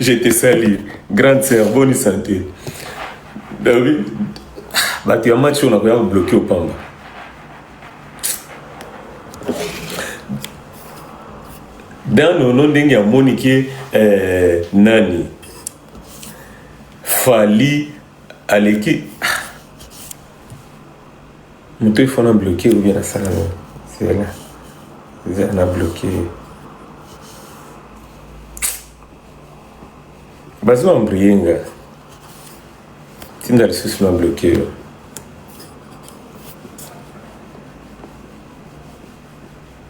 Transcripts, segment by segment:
Je te salue, grande sœur, bonne santé. David, bato ya match oyo nakoya kobloke opamba. Dan nono ndenge amoni ke eh, nani Fally aleki ah. moto ifo na bloke ou bien nasala nini zela zela na bloke bazo embrouille nga tinda lisusu na bloke yo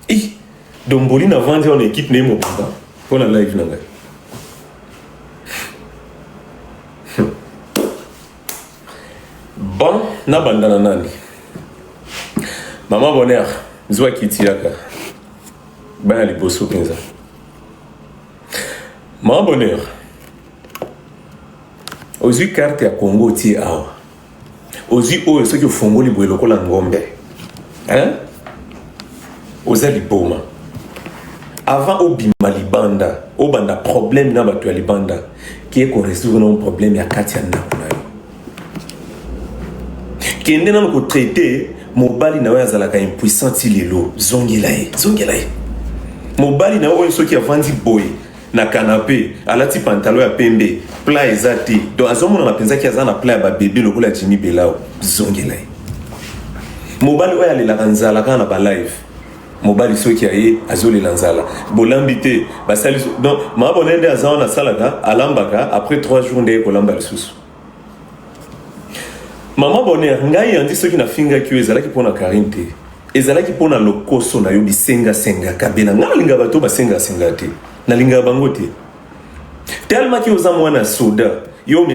i domboli na vandi wana ekipe na ye mobimba mpo na live na ngai. Bon, nabanda na nani? Mama Bonheur, zwa kiti yaka. Bana liboso mpenza. Mama Bonheur, ozwi carte ya Congo otie awa. Ozwi oyo soki ofongoli boye lokola ngombe. Hein? Oza liboma. Avant obima libanda, obanda problème na bato ya libanda, kiye ko résoudre na problème ya kati ya ndako na yo. Kende nanu ko traiter mobali na yo azalaka impuissant ti lelo, zongela ye, zongela ye. Mobali na yo oyo soki avandi boye na canape alati pantalon ya pembe, plat eza te, donc azomonana mpenza ki aza na plat ya ba bebe lokola Jimmy Belao, zongela ye. Mobali oyo alelaka nzala kaka na ba live, mobali soki aye azolela nzala, bolambi te, basali donc mama Bonheur nde aza wana asalaka, alambaka après 3 jours nde kolamba lisusu. Mama Bonheur, ngai yandi soki nafingaki yo ezalaki mpo na Carine te, ezalaki mpo na lokoso na yo bisenga senga kabela. Ngai nalinga bato basenga senga te, nalingaka bango te. Tellement ki oza mwana soda, yo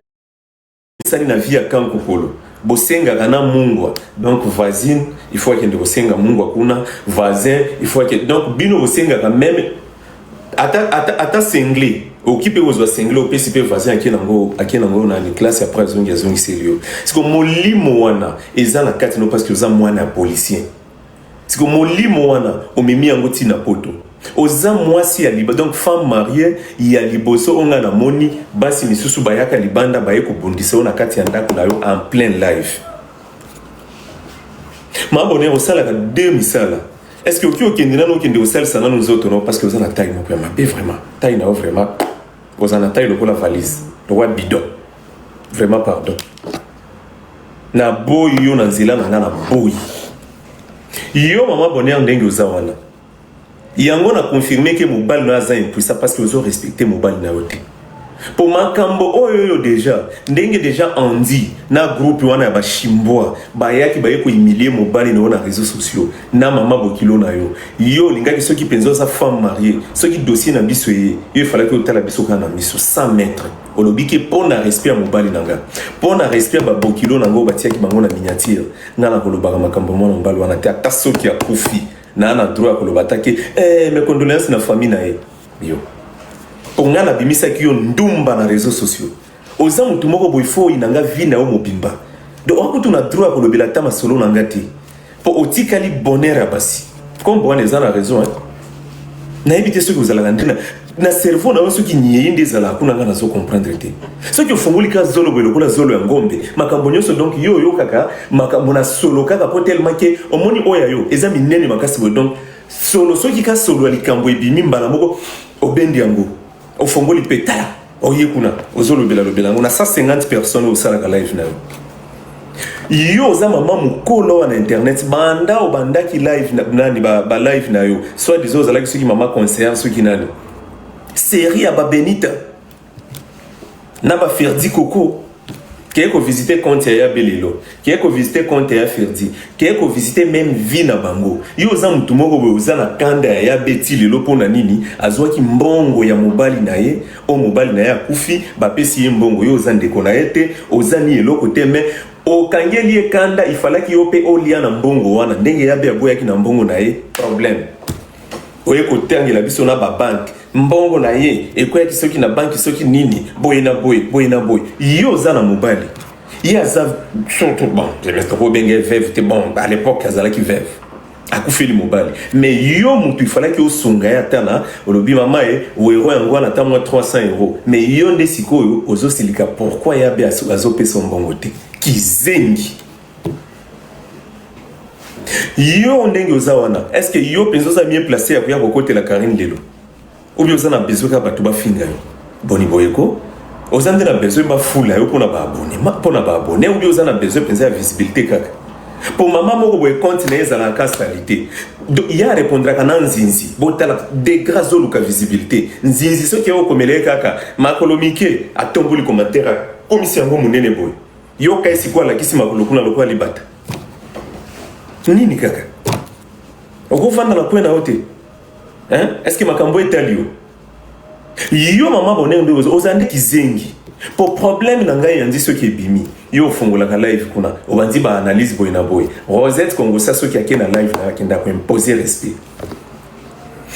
mesani na vie ya kankokolo, bosengaka na mungwa, donc voisine il faut akende kosenga mungwa kuna, voisin il faut akende, donc bino bosengaka meme ata ata ata sengle okoki mpe kozwa sengle opesi mpe voisin ake nango ake nango nani classe après azongi azongiseli yo. Siko molimo wana eza na kati no parce que oza mwana ya policier. Siko molimo wana omemi yango ti na poto. Oza mwasi ya liba, donc femme mariée ya liboso oyo nga namoni basi misusu bayaka libanda baye kobundisa yo na kati ya ndako na yo en plein live. Ma Bonheur osalaka deux misala. Est-ce que oki okende nano okende kosalisa nano nzoto no parce que oza na taille moko ya mabe vraiment. Taille na yo vraiment oza na taille lokola valise, lokola bidon. Vraiment pardon. Na boyi yo na nzela na nga na boyi. Yo mama Bonheur ndenge oza wana. Yango na confirmer ke mobali na aza impuissant parce que ozo respecter mobali na yo te. Po makambo oyo oyo deja ndenge deja Andy na groupe wana ya ba chimbwa bayaki baye ko humilier mobali na yo na réseaux sociaux na mama bokilo na yo, yo olingaki soki penza oza femme mariée soki dossier na biso eye yo efalaki otala biso kaka na miso 100 mètres olobi ke po na respect ya mobali na nga po na respect ya ba bokilo na nga oyo batiaki bango na miniature nga nakolobaka makambo ya mwana mobali wana te ata soki akufi na na droit ya koloba ata ke eh, mes condoléances na famille na ye yo po nga nabimisaki yo ndumba na réseaux sociaux oza motu moko boye fo oyina nga vie na yo mobimba donc okutu na droit ya kolobela ata masolo na nga te po otikali bonheur ya basi kombo wana eza na raison hein? Nayebi te soki ozalaka nde na cerveau na yo soki nyei nde ezalaka kuna nga nazo comprendre te soki ofongoli ka zolo boye lokola zolo ya ngombe makambo nyonso donc yo oyokaka makambo na solo kaka po tellement ke omoni oyo ya yo eza minene makasi boye donc solo soki ka solo ya likambo ebimi mbala moko obendi yango ofongoli mpe tala oye kuna ozolobela lobela yango na 150 personnes oyo osalaka live na yo yo oza mama mokolo awa na internet banda obandaki live na, nani ba, ba live na yo soit disant ozalaki soki mama conseillère soki nani série ya babenita na ba Ferdi Coco keye ko visiter compte ya Yabe lelo keye ko visiter compte ya Ferdi keye ko visiter même vie na bango yo oza mutu moko boye oza na kanda ya Yabe ti lelo mpo na nini azwaki mbongo ya mobali na ye oyo mobali na ye akufi bapesi ye mbongo yo oza ndeko na ye te oza ni eloko te mais okangeli ye kanda ifalaki yo mpe olia na mbongo wana ndenge Yabe aboyaki na mbongo na ye problème oye kotangela biso na babanke mbongo na ye ekweyaki soki na banki soki nini boye na boye boye na boye yo oza na mobali ye aza surtout bon tokobenge veuve te bon à l'époque azalaki veuve akufeli mobali mais yo motu ifalaki osunga ye ata na olobi mama ye wero yango wana ata mwa 300 euro. Mais yo nde sikoyo ozosilika pourquoi yabe azopesa mbongo te? Kizengi. Yo ndenge oza wana, est ce que yo mpenza oza mieux placé ya koya kokotela Karine lelo? Ou bien oza na besoin kaka bato bafinga yo? Boni boye ko? Oza nde na besoin bafula yo mpona baabonema, mpona baabone, ou bien oza na besoin mpenza ya visibilité kaka? Po mama moko boye compte na ye ezalaka salite. Ye arepondraka na nzinzi. Botala degré azoluka visibilité. Nzinzi soki okomela ye kaka makolo mike, atomboli commentaire akomisi yango monene boye. Yoka ye sikoyo alakisi makolo kuna lokola libata. Nini kaka? Okofanda na coin na yo te. Hein? Est-ce que makambo etali yo? Yo mama bonheur nde oza nde kizengi. Po problème na ngai yandi soki ebimi, yo ofongolaka live kuna, obandi ba analyse boye na boye. Rosette Kongosa soki ake na live na akenda ko imposer respect.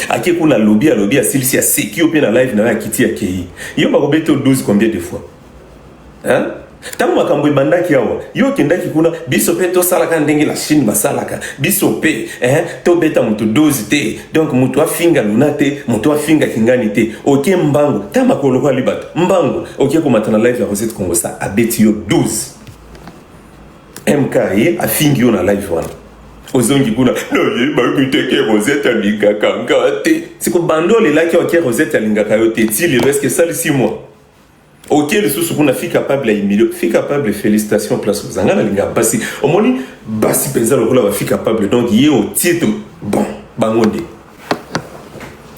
Ake kuna alobi alobi asilisi aseki yo pe na live na yo akiti akei. Yo bakobeta yo 12 combien de fois? Hein? Ntango makambo ebandaki awa, yo okendaki kuna, biso mpe tosalaka ndenge la Chine basalaka, biso mpe eh, tobeta moto 12 te, donc moto afinga Luna te, moto afinga Kingani te. Oke mbangu, ta makolo kwa libata, mbangu, oke komata na live ya Rosette Kongosa, abeti yo 12. MK ye afingi yo na live wana. Ozongi kuna, nayebaki te ke Rosette alingaka nga te. Siko bando olelaki oke Rosette alingaka yo te, ti lelo est-ce que esali 6 mois? Ok lisusu kuna fi capable ya humilier fi capable félicitations place oza nga nalinga basi omoni basi mpenza lokola ba fi capable donc ye otie to bon bango nde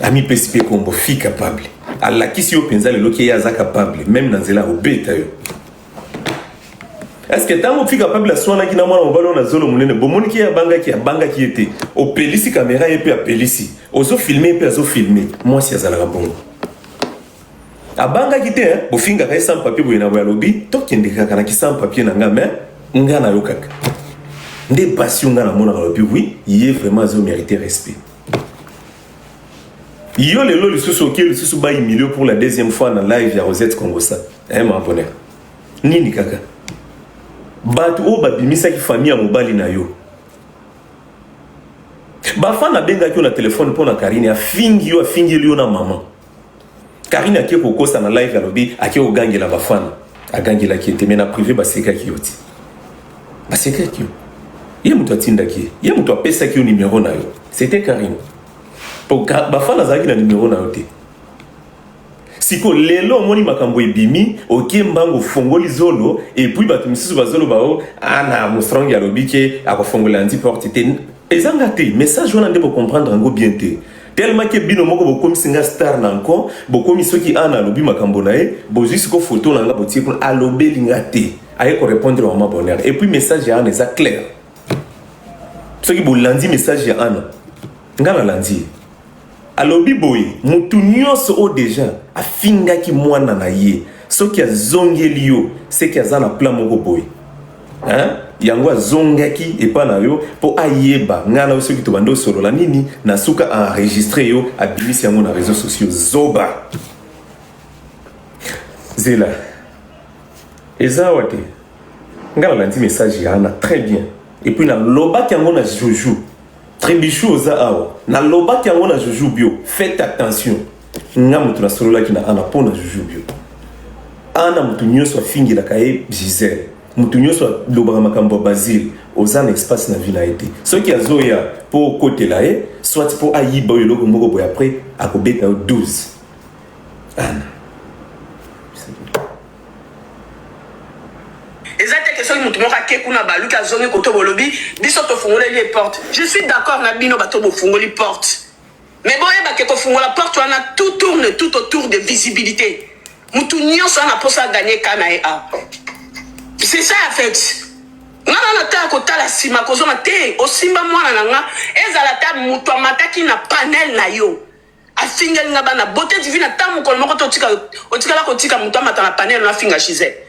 amipesi mpe kombo fi capable alakisi yo mpenza lelo ke ye aza capable meme na nzela obeta yo. Est-ce que ntango fi capable aswanaki na mwana mobali oyo na zolo monene bomoniki ye abangaki abangaki ye te opelisi kamera ye mpe apelisi ozofilme ye mpe azofilme mwasi azalaka bongo abangaki te hein? Bofingaka ye sans papier boye na boye alobi tokende kaka na ki sans papier na nga mais nga na yo kaka nde pasi nga namonaka alobi oui ye vraiment azo mériter respect. Yo lelo lisusu okie lisusu ba humilier pour la deuxième fois na live ya Rosette Kongosa hein ma bonheur nini kaka bato oyo babimisaki famille ya mobali na yo bafana abengaki yo na telefone mpo na Karine afingi yo afingeli yo na mama Karine ake kokosa na live alobi ake kogangela bafana agangelaki ye te mais na privé basekaki yo ti basekaki yo ye moto atindaki ye ye moto apesaki yo numero na yo c'était Karine po bafana azalaki na numero na yo te. Siko lelo omoni makambo ebimi okie mbangu ofongoli zolo et puis bato misusu bazoloba o ana Mustrangi alobi ke akofongola anti porte te eza nga te message wana nde bocomprendre yango bien te tellement ke bino moko bokomisi nga star na nko bokomi soki ana alobi makambo na ye bozwi siko photo na nga botie kuna alobeli nga te aye korépondre mama bonheur et puis message ya ana eza clair soki bolandi message ya ana nga nalandi ye alobi boye mutu nyonso oyo deja afingaki mwana na ye soki azongeli yo seki aza na plan moko boye hein? Yango azongaki epa na yo mpo ayeba ngai na yo soki tobandi osolola nini na suka enregistre yo abimisi yango na réseaux sociaux zoba zela eza awa te ngai nalandi message ya ana très bien et puis nalobaki yango na juju Tribichou oza awa nalobaki yango na juju bio faites attention nga moto nasololaki na ana mpo na juju bio ana moto nyonso afingelaka ye Gisèle moto nyonso alobaka makambo ya Basile oza na espace na vie na ye te soki azoya mpo okotela ye soit mpo ayiba oyo eloko moko boye après akobeta yo 12 ana Eza te ke soki mutu moko ake kuna abaluki azongi koto bolobi biso tofungoleli ye porte. Je suis d'accord na bino bato bofungoli porte. Mais boyeba ke kofungola porte wana tout tourne tout autour de visibilité. Mutu nyonso ana posa a gagner cas na ye awa. C'est ça en fait. Nga na na ta kotala sima kozonga te osimba mwana na nga ezala ta mutu amataki na panel na yo. Afingeli nga bana beauté divine ata mokolo moko te otika otikala kotika moto amata na panel na afinga Gisèle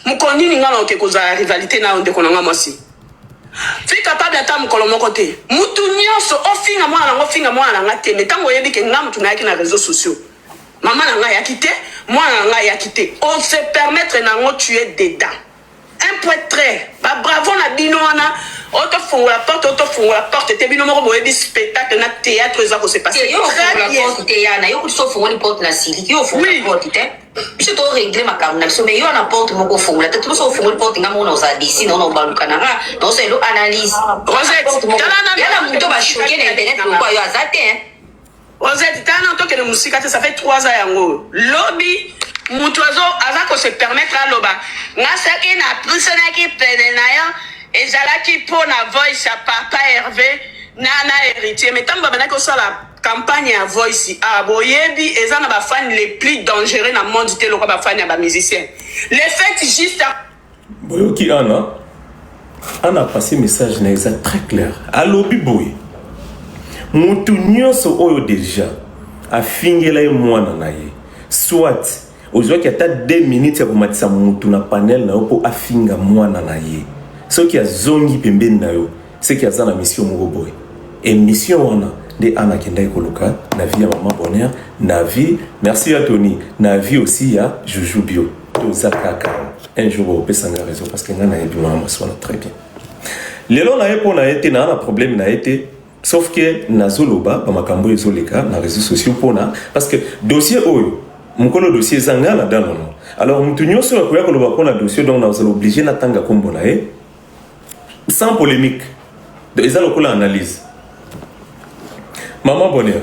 mokolo nini nga na oke kozala rivalite na yo ndeko na nga mwasi fi capable ata mokolo moko te mutu nyonso ofinga mwana na nga ofinga mwana na nga te me ntango oyebi ke nga motu nayaki na réseaux sociaux mama na nga ayaki te mwana na nga ayaki te on se permettre na yango tu es dedans Un point très ba bravo na bino wana oto fungola porte oto fungola porte te bino moko boyebi spectacle na théâtre eza ko se passer yo très ofungola bien porte te yana yo kutu so ofungoli porte na siliki yo ofungola oui porte te. Biso to régler makambo na biso mais yo na porte moko ofongola te toso ofongoli porte nga moko na ozala desi na ona obaluka na nga na osala elo analyse. Rosette, tala na ya na moto ba choquer na internet lokwa yo aza te hein. Rosette, tala na tokende mosika te, ça fait 3 ans yango. Lobi mutu azo aza ko se permettre aloba nga soki napusanaki pene na yo ezalaki mpo na voice ya papa Hervé na na héritier mais ntango babandaki kosala campagne ya voice ah boyebi eza na ba fans les plus dangereux na monde te lokola ba fans ya ba musiciens le fait juste Boyoki Anna, Anna passe message na eza très clair. Alobi boye. Mutu nyonso oyo deja afingela ye mwana na ye soit ozwaki ata 2 minutes ya komatisa mutu na panel na yo mpo afinga mwana na ye soki azongi pembeni na yo seki aza na mission moko boye e mission wana nde Anna akendaki koluka na vie ya mama Bonheur na vie merci ya Tony na vie aussi ya Juju Bio toza kaka un jour okopesa nga raison parce que nga nayebi mwana mwasi wana très bien lelo na ye mpo na ye te naa na problème na ye te sauf que nazoloba bamakambo oyo ezoleka na réseaux sociaux mpona parce que dossier oyo mokolo dossier eza nga na danono alors motu nyonso oyo akoya koloba mpona dossier donc nazala oblige natanga nkombo na ye sans polémique eza lokola analyse mama bonheur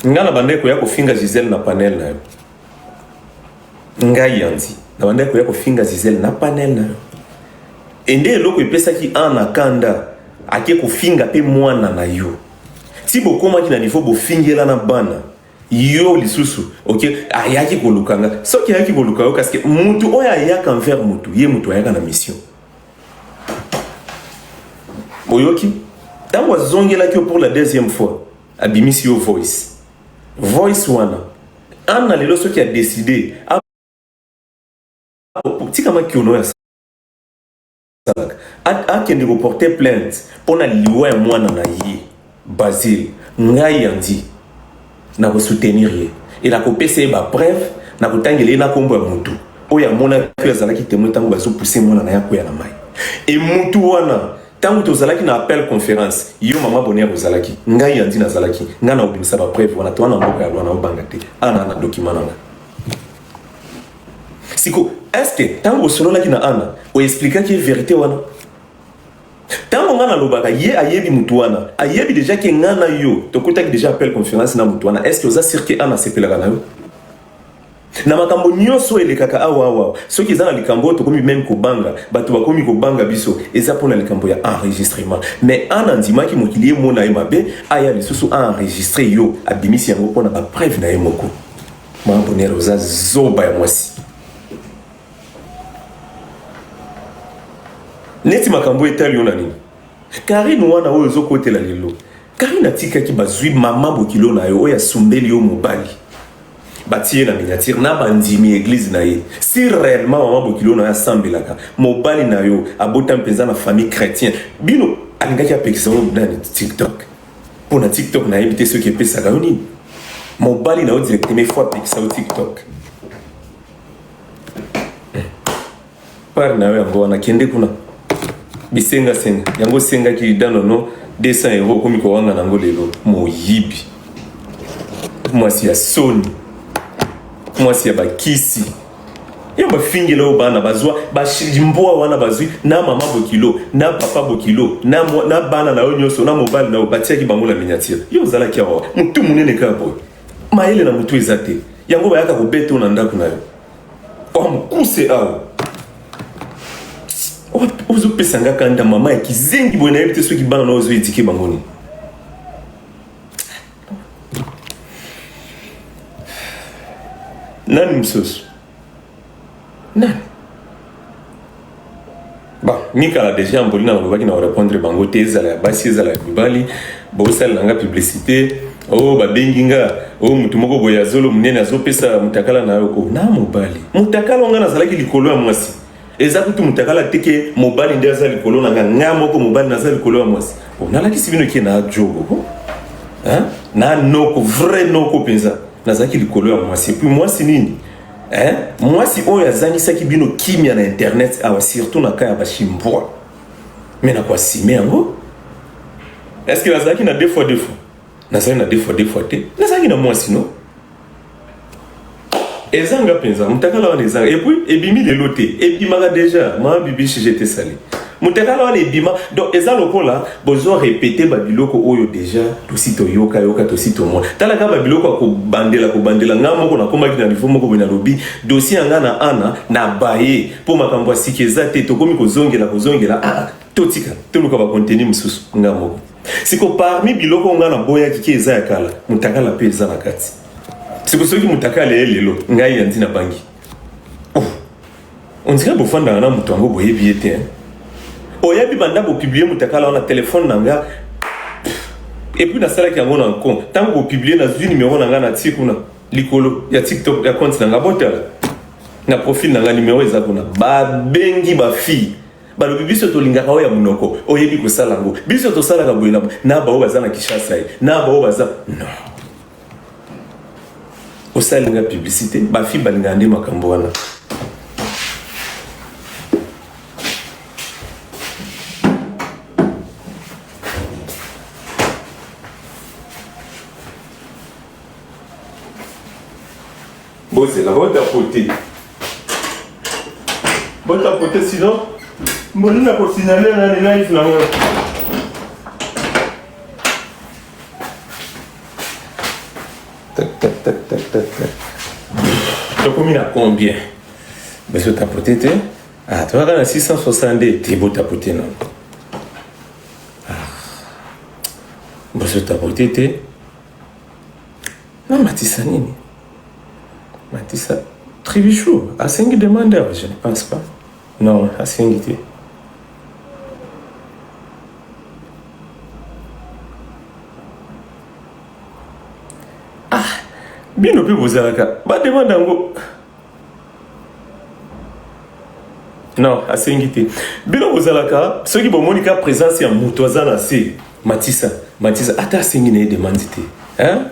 nga na bandaki koya kofinga gisele na panel na yo ngai yanzi na bandaki koya kofinga gisele na panel na yo ende eloko epesaki ana kanda ake kofinga mpe mwana na yo ti bokomaki na niveau bofingela na bana yo lisusu ok ayaki koluka nga soki ayaki koluka yo kasi mutu oyo ayaka envers mutu ye mutu ayaka na mission oyoki ntango azongelaki yo pour la deuxième fois abimisi yo voice voice wana ana lelo soki adeside tika makiono oyo asalaka akende koporte plainte mpo na liwa ya mwana na ye Basile ngai yandi nakosoutenir ye e nakopesa ye bapreuve nakotangela ye na nkombo ya motu oyo amonaki azalaki temoin ntango bazopuse mwana na ye akwea na mai e motu wana ntango tozalaki na appel conférence yo mama bonheur ozalaki ngai yandi nazalaki ngai nakobimisa bapreuve wana towana mboka ya lwa naobanga te ana na document na ngai siko est ce que ntango osololaki na ana oexplikaki ye verité wana ntango ngai nalobaka ye ayebi motu wana ayebi deja ke ngai na yo tokutaki deja appel conférence na motu wana est ce que oza sur ke ana asepelaka na yo na makambo nyonso elekaka awa awa soki eza na likambo oyo tokomi meme kobanga bato bakomi kobanga biso eza mpona likambo ya enregistrement mais ana andimaki mokili ye mona ye mabe aya lisusu aenregistre yo abimisi yango mpona bapreuve na ye moko mama bonheur oza zoba ya mwasi neti makambo etali yo na nini karine wana oyo ozokotela lelo karine atikaki bazwi mama bokilo na yo oyo asumbeli yo mobali batie ye na miniature na bandimi eglise na ye si réellement mama bokilo na yo asambelaka mobali na yo abotami mpenza na famille chrétien bino alingaki apekisa yo nani tiktok mpo na tiktok nayebi te soki epesaka yo nini mobali na yo directement ifo apekisa yo tiktok part na yo yango wana kende kuna bisengasenga yango osengaki danono 200 euro okomi kowanga na yango lelo moyibi mwasi ya soni mwasi ya bakisi yo bafingela oyo bana bazwa mbwa wana bazwi na mama bokilo na papa bokilo na, na bana na yo nyonso na mobali na yo batiaki bango na miniature yo ozalaki awa motu monene kaka boye mayele na motu eza te yango bayaka kobeta na ndako na yo oa mokuse awa ozopesa nga kanda mama ya kizengi boye nayebi te soki bana na ozo edike bango nini nani mosusu nani bon mikala deja amboli na balobaki na korepondre bango te ezala ya basi ezala ya mibali bosalela nga publicité oyo oh, babengi nga oyo oh, motu moko boye azolo monene azopesa mutakala na yo oh, na mobali mutakala nga nazalaki likolo ya mwasi eza kutu mutakala te ke mobali nde aza likolo na nga nga moko mobali naza likolo ya mwasi oh, nalakisi bino ke na jogo na noko vrai noko mpenza nazalaki likolo ya mwasi epuis mwasi nini Eh? Mwasi oyo azangisaki bino kimia na internet awa surtout na cas ya bashimbwa. Mais na koasime yango. Est-ce que nazalaki na deux fois deux fois? Nazalaki na deux fois deux fois te. Nazalaki na mwasi no. Eza nga mpenza mutakala wana eza et puis ebimi lelo te, ebimaka déjà. Mama Bibishi, je te salue. Mutakala wana ebima, donc eza lokola bozo répéter babiloko oyo déjà tosi toyokayoka, tosi tomona. Tala kaka babiloko ya kobandela kobandela. Nga moko nakomaki na niveau moko boye, nalobi dossier ya nga na ana na baye mpo makambo ya sika eza te. Tokomi kozongela kozongela. Ah, totika, toluka bacontenu mosusu. Nga moko siko parmi biloko nga naboyaki ke eza ya kala, mutakala mpe eza na kati. Siko soki mutakala ye lelo, ngai ya ntina bangi. Oh, on dirait bofandaka na moto yango, boyebi ye te, hein? Oyebi, banda bopublier mutakala wana, telefone na nga, et puis nasalaki yango na nko. Ntango bopublier, nazwi numero na nga, natie kuna likolo ya TikTok ya compte na nga. Botala na profil na nga, numero eza kuna. Babengi bafille, balobi: "Biso tolingaka oyo ya monoko, oyebi kosala yango, biso tosalaka boye na baoyo baza na Kinshasa ye na baoyo baza non." Osalinga publicité, bafille balingaka nde makambo wana. Bozela, botapote, botapote, sinon mboli na kosignaler nani live nango. Tac, tac, tac, tac, tac, tac. Tokomi na combien? Bazotapote te. Ah, tozaka na 662 te. Botapote nano. Ah, bozotapote te. Na matisa nini? Matisa Tribichou asengi demande awa? Je ne pense pas. Non, asengi te. Ah, bino mpe bozalaka bademande yango. Non, asengi te. Bino bozalaka, soki bomoni ka présence ya moto aza na se, matisa, matisa. Ata asengi na ye demande te, hein?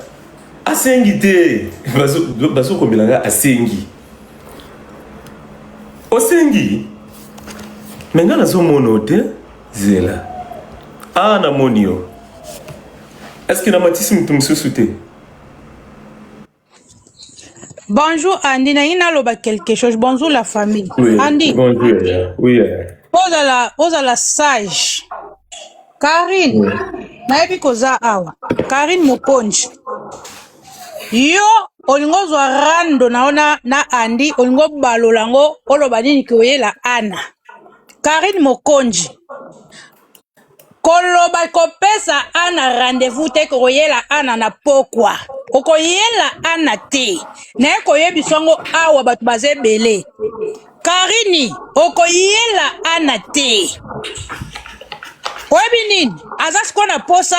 Asengi te. Bazokomela nga asengi. Osengi, me nga nazomona te. Zela, a namoni yo. Est-ce namatisi moto mosusu te? Bonjour Andy, nayi naloba quelque chose. Bonjour la famille. Oui, Andy, bonjour. Oui. Ozala ozala sage. Karine, Oui. nayebi koza awa. Karine Mokonzi. Yo olingi ozwa rando na yo na Andy, olingi obalola yango, oloba nini koyela Ana. Karine Mokonzi. Koloba kopesa Ana rendez-vous te, koyela Ana na pokwa. Okoyela Ana te. Naye koyebisa yango awa, bato baza ebele. Karini, okoyela Ana te. Oyebi nini? Aza sikoyo na posa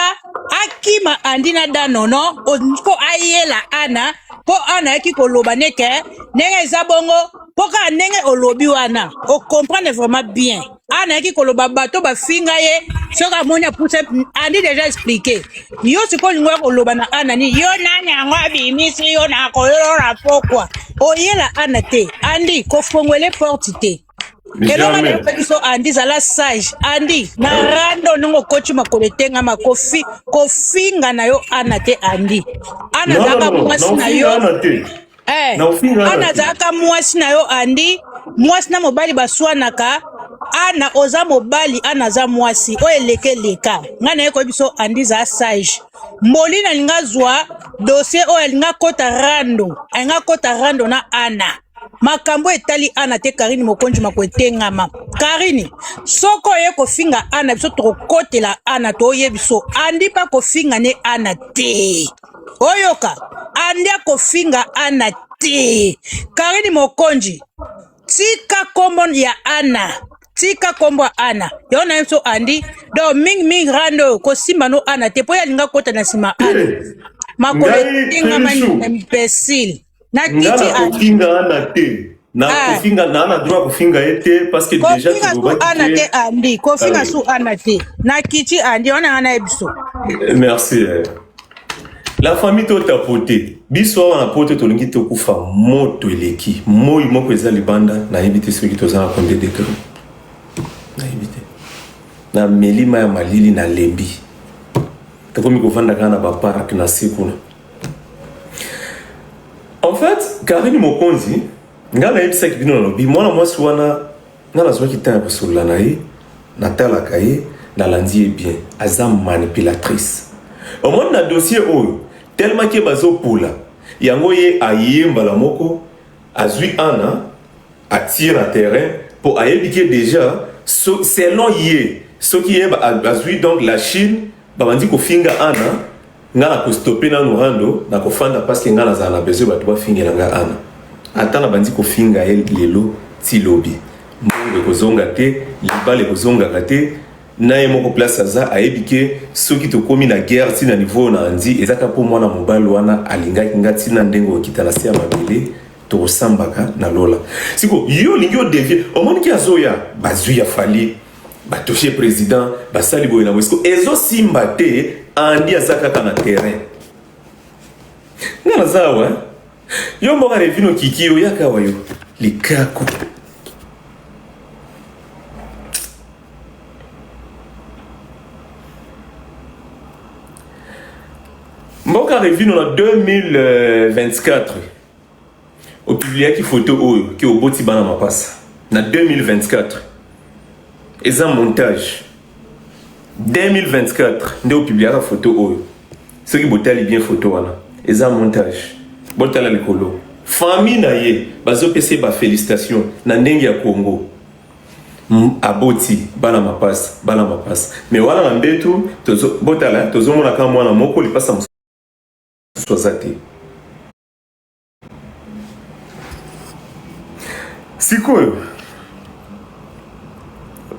akima Andi na Danono mpo ayela Ana, mpo Ana ayaki koloba neke ndenge eza bongo, mpo kaka ndenge olobi wana ocomprendre vraiment bien. Ana ayaki koloba bato bafinga ye, soki amoni apuse Andi déjà expliqué yo. Sikoyo olingi oya koloba na Ana nini? Yo nani yango abimisi yo na koyola pokwa? Oyela Ana te. Andi kofongwele porte te. Eloko Jamais. nayoka biso, Andi, zala sage. Andi, na rando ndenge okoti makolo etengama, kofi kofinga na yo Ana te. Andi, Ana Non, non, azalaka non, mwasi na naofinga yo. Ana te. Eh, Naofinga Ana Ana te. azalaka mwasi na yo. Andi, mwasi na mobali baswanaka. Ana oza mobali, Ana aza mwasi. Oyo eleka eleka. Ngai naye koyebi biso, Andi, za sage. Mboli nalinga azwa dossier oyo, alinga akota rando, alinga akota rando na Ana. Makambo etali Ana te. Karine Mokonzi, mako etengama. Karine, soki oye kofinga Ana, biso tokokotela Ana. Toyebi biso Andi mpa kofinga ne Ana te. Oyoka, Andi akofinga Ana te. Karine Mokonzi, tika kombo ya Ana, tika kombo ya Ana. Yango na ye biso, Andi, donc mingimingi rando oyo kosimba no Ana te, mpo ye alinga kota na nsima Ana. Makolo Ngai, etengama, Tribichou. imbécile. Na Nga kiti, Andi. nakofinga Ana te. Nakofinga na na droit kofinga ye te, parce que déjà Kofinga su tolobaki Ana te. te. Andi, kofinga Ah oui. su Ana te. Na kiti, Andi wana, nga na ye biso. Merci. La famille, totapote. Biso awa na poto tolingi tokufa. Moto eleki, moi moko eza libanda. Nayebi te soki toza na combien degré, nayebi te. Nameli mai ya malili, nalembi. Tokomi kovanda kaka na bapark na se kuna. En fait, Karine Mokonzi, ngai nayebisaki bino nalobi mwana mwasi wana ngai nazwaki temps ya kosolola na ye, natalaka ye, nalandi ye bien, aza manipulatrice. Omoni na dossier oyo tellement ke bazopola yango ye aye mbala moko azwi Anna atie na terrain po ayebi ke dejà so, selon ye soki ye azwi donc la Chine babandi kofinga Anna nga na kostope nanu rando na kofanda parce que nga nazala na besoin bato bafingela nga Anna ata na bandi kofinga ye lelo ti lobi mbongo ekozonga te libala ekozongaka te na ye moko place aza ayebi ke soki tokomi na guerre ti na niveau na andi eza kaka mpo mwana mobali wana alingaki nga ti na ndenge okita na se ya mabele tokosambaka na lola siko yo olingi odevie omoni ke azoya bazwi ya fali batouche président basali boye na boye siko ezosimba te andi aza kaka na terrain nga naza awa yo mboka revino kiki oyaka awa yo likaku mboka revino na 2024 opubliaki photo oyo ke oboti bana mapasa na 2024 eza montage 2024 nde opubliaka photo oyo soki botali bien photo wana eza montage botala likolo famille na ye bazopesa ye bafélicitation na ndenge ya congo aboti bana mapasa bana mapasa me wana na mbetu botala tozomona kaka mwana moko lipasa mosusu aza te sikoyo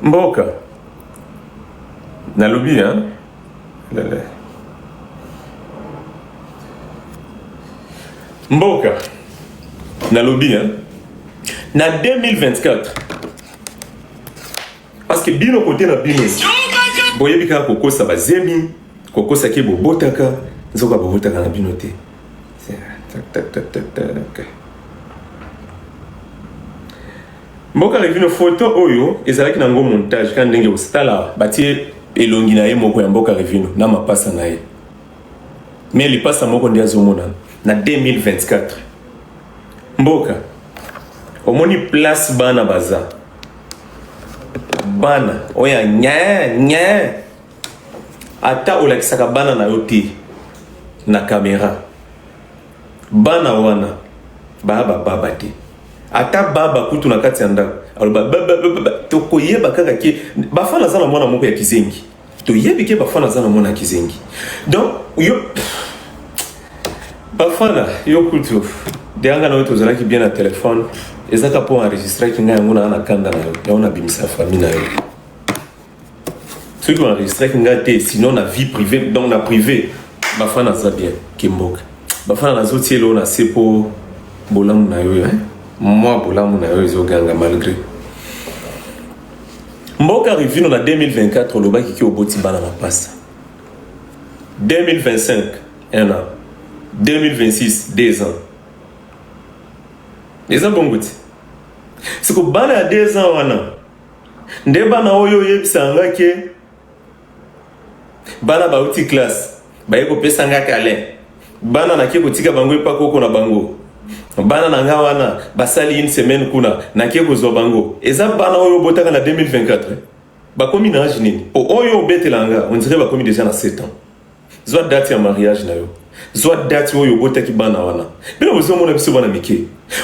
mboka nalobi hein? Lele. Mboka nalobi hein? Na 2024 parce que bino kote na bino boyebi kaka kokosa bazemi kokosa ke bobotaka nzoka bobotaka na bino te mboka revino foto oyo ezalaki nango montage kaka ndenge osala batie elongi na ye moko ya mboka revino na mapasa na ye me lipasa moko nde azomonana na 2024 mboka omoni place bana baza bana oyo ya nye nye ata olakisaka bana na yo te na kamera bana wana baya bababa te ata baba kutu na kati ya ndako aloba tokoyeba kaka ke bafana aza na mwana moko ya kizengi toyebi ke bafana aza na mwana ya kizengi donc yo bafana yo kutu deyanga na yo tozalaki bien na telefone ezaka mpo enregistraki ngai yango naa na kanda na yo yango nabimisa famille na yo soki oenregistraki ngai te sinon na vie privée donc na privé bafana aza bien kemboka bafana nazotiela oyo na se mpo bolamu na yo mwa bolamu na yo ezoganga malgré mboka rivino na 2024 olobaki ke oboti bana mapasa 2025 un an 2026 deux ans eza bongo ti siko bana ya deux ans wana nde bana oyo oyebisa nga ke bana bauti classe baye kopesa nga câlin bana nake kotika bango epa koko na bango bana na nga wana basali une semaine kuna nake kozwa bango eza bana oyo obotaka na 2024 bakomi na age nini po oyo obetela nga on dirait bakomi déjà na 7 ans zwa date ya mariage na yo zwa date oyo obotaki bana wana bino bozomona biso bana mike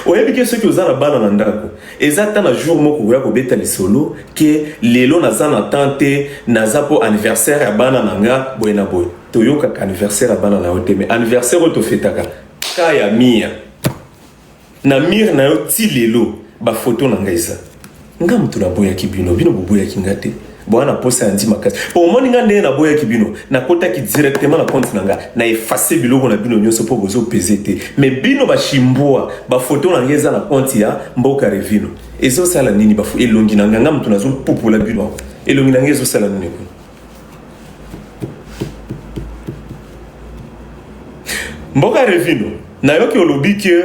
oyebi ke soki oza na bana na ndako eza ata na jour moko okoya kobeta lisolo ke lelo naza na temps te naza mpo anniversaire ya bana na nga boye na boye toyokaka anniversaire ya bana na yo te mais anniversaire oyo tofetaka ka ya mia na mire na yo ti lelo bafoto na ngai eza nga moto naboyaki bino bino boboyaki nga te boya na posa ya ndi makasi po omoni nga ndenge naboyaki bino nakotaki directement na compte na nga na efface biloko na bino nyonso mpo bozopese te mais bino bashimbwa bafoto na nga eza na compte ya mboka revino ezosala nini bafu elongi na nga nga moto nazopupola bino elongi na nga ezosala nini kuna mboka revino nayoki olobi ke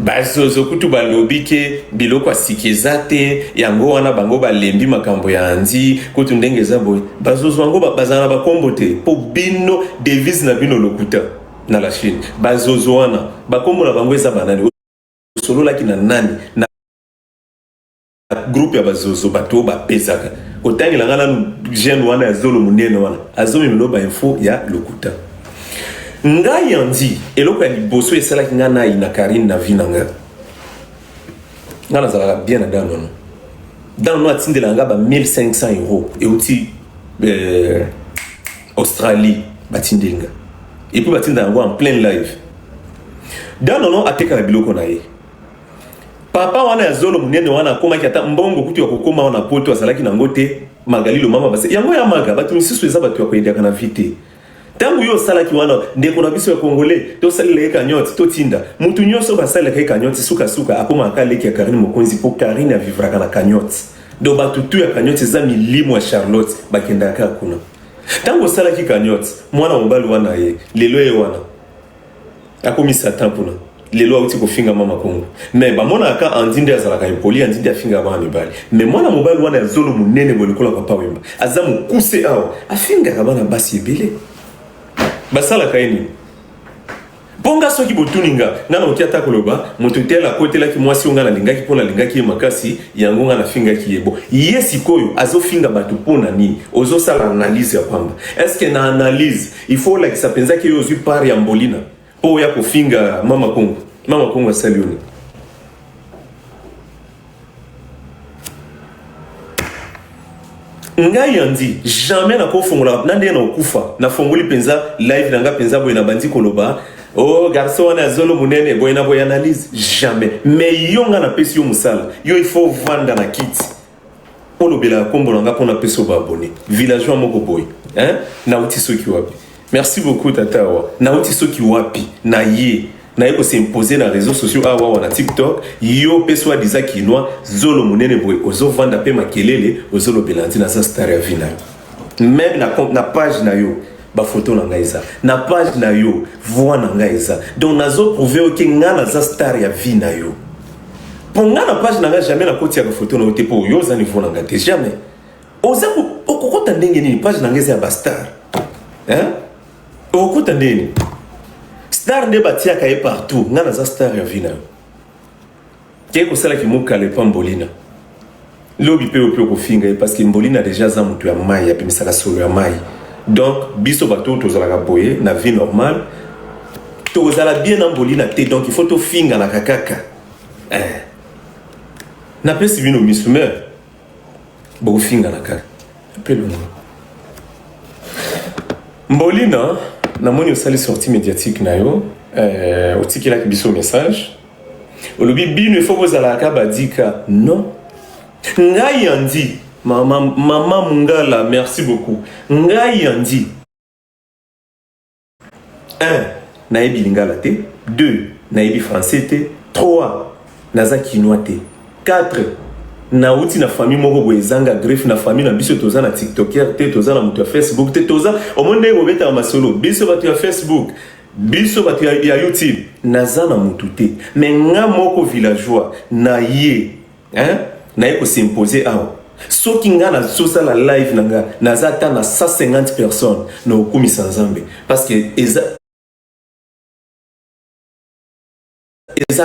bazozo kutu balobi ke biloko ya sika eza te yango wana bango balembi makambo ya andi kutu ndenge eza boye bazozo yango bazala na bakombo te mpo bino devise na bino lokuta. na la Chine. Bazozo wana bakombo na bango eza banani? Osololaki na nani na groupe ya bazozo? Bato oyo bapesaka kotangela nga nanu jeune wana ya zolo monene wana azomemela ba info ya lokuta. Ngai Yandi, eloko ya liboso esalaki ngai nayi na Karine na vie na nga, ngai nazalaka bien na danono. Danono atindela nga ba 1500 euros euti Australie, batindeli nga et puis batinda yango en plein live. Danono atekaka biloko na ye. Papa wana ya zolo monene wana akomaki ata mbongo kutu ya kokoma wana poto azalaki nango te. Magali Lomama base yango ya maga bato misusu eza bato ya koyediaka na vie te. Ntango yo osalaki wana, ndeko na biso ya congolais, tosalela ye cagnotte, totinda motu nyonso basalelaka ye cagnotte, sukasuka akomaka leki ya Karine Mokonzi, mpo Karine avivraka na cagnotte. Donc bato tu ya cagnotte eza milimo ya Charlotte, bakendaka kaka kuna. Ntango osalaki cagnotte, mwana mobali wana ye lelo ye wana akomi satan kuna. Lelo auti kofinga mama Kongo, mais bamonaka ka Andi nde azalaka impoli, Andi nde afingaka bana mibali. Mais mwana mobali wana ya zolo monene boye lokola papa Wemba, aza mokuse awa, afingaka bana basi ebele. Basalaka ye nini? Mpo nga soki botuni nga, nga nakoki ata koloba moto tel akotelaki mwasi oyo nga nalingaki mpo nalingaki ye makasi, yango nga nafingaki ye. Bo ye sikoyo azofinga bato mpo na nini? Ozosala analyse ya pamba. Est-ce na analyse il faut olakisa mpenza ke yo ozwi part ya mbolina mpo oya kofinga mama Kongo? Mama Kongo asali yo nini? Ngai Yandi, jamais nakofongola na ndenge nakokufa. Nafongoli mpenza live na nga mpenza boye, nabandi koloba: "Oh, garçon wana ya zolo monene boye na boye." Analyse, jamais. Mais yo, nga napesi yo mosala, yo il faut vanda na kiti, olobelaka nkombo na nga mpo napesa yo baabonné. Villageois moko boye, hein? Nauti soki wapi? Merci beaucoup tata. Awa nauti soki wapi? Na ye naye kos'impose na réseaux sociaux awa awa na TikTok. Yo mpe so adiza kinois, zolo monene boye, ozovanda mpe makelele, ozolobela ntina. Aza star ya vie na yo. Même na page na yo, bafoto na ngai eza na page na yo, voix na ngai eza. Donc nazoprouve oke ngai naza star ya vie na yo, mpo ngai na page na ngai jamais nakotiaka foto na yo te, mpo yo oza niveau na ngai te. Jamais oza okokota ndenge nini? Page na ngai eza ya bastar, hein? Okokota ndenge nini? Star nde batiaka ye partout. Ngai naza star ya vie na yo. Ke kosalaki mokala epa mbolina lobi mpe oyo mpe okofinga ye, parce que mbolina déjà aza moto ya mai, apemisaka solo ya mai. Donc biso bato oyo tozalaka boye na vie normale, tokozala bien na mbolina te. Donc il faut tofinganaka kaka, eh. Napesi bino misu, mais bokofingana kaka mpe longo. Mbolina, namoni osali sortie médiatique na yo, otikelaki biso message, olobi bino ifo bozalaka badika. Non, ngai Yandi, mama, mama Mungala, merci beaucoup. Ngai Yandi, 1 nayebi lingala te, 2 nayebi français te, 3 naza kinois te, 4 nauti na famille moko boye ezanga greffe. Na famille na biso toza na tiktoker te, toza na moto ya Facebook te. Toza omoni ndenge bobetaka masolo, biso bato ya Facebook, biso bato ya YouTube. Naza na motu te, mais nga moko villageois na ye, hein? Naye kos'impose awa. Soki nga nazosala live na nga, naza ata na 150 personnes, na okumisa Nzambe, parce que eza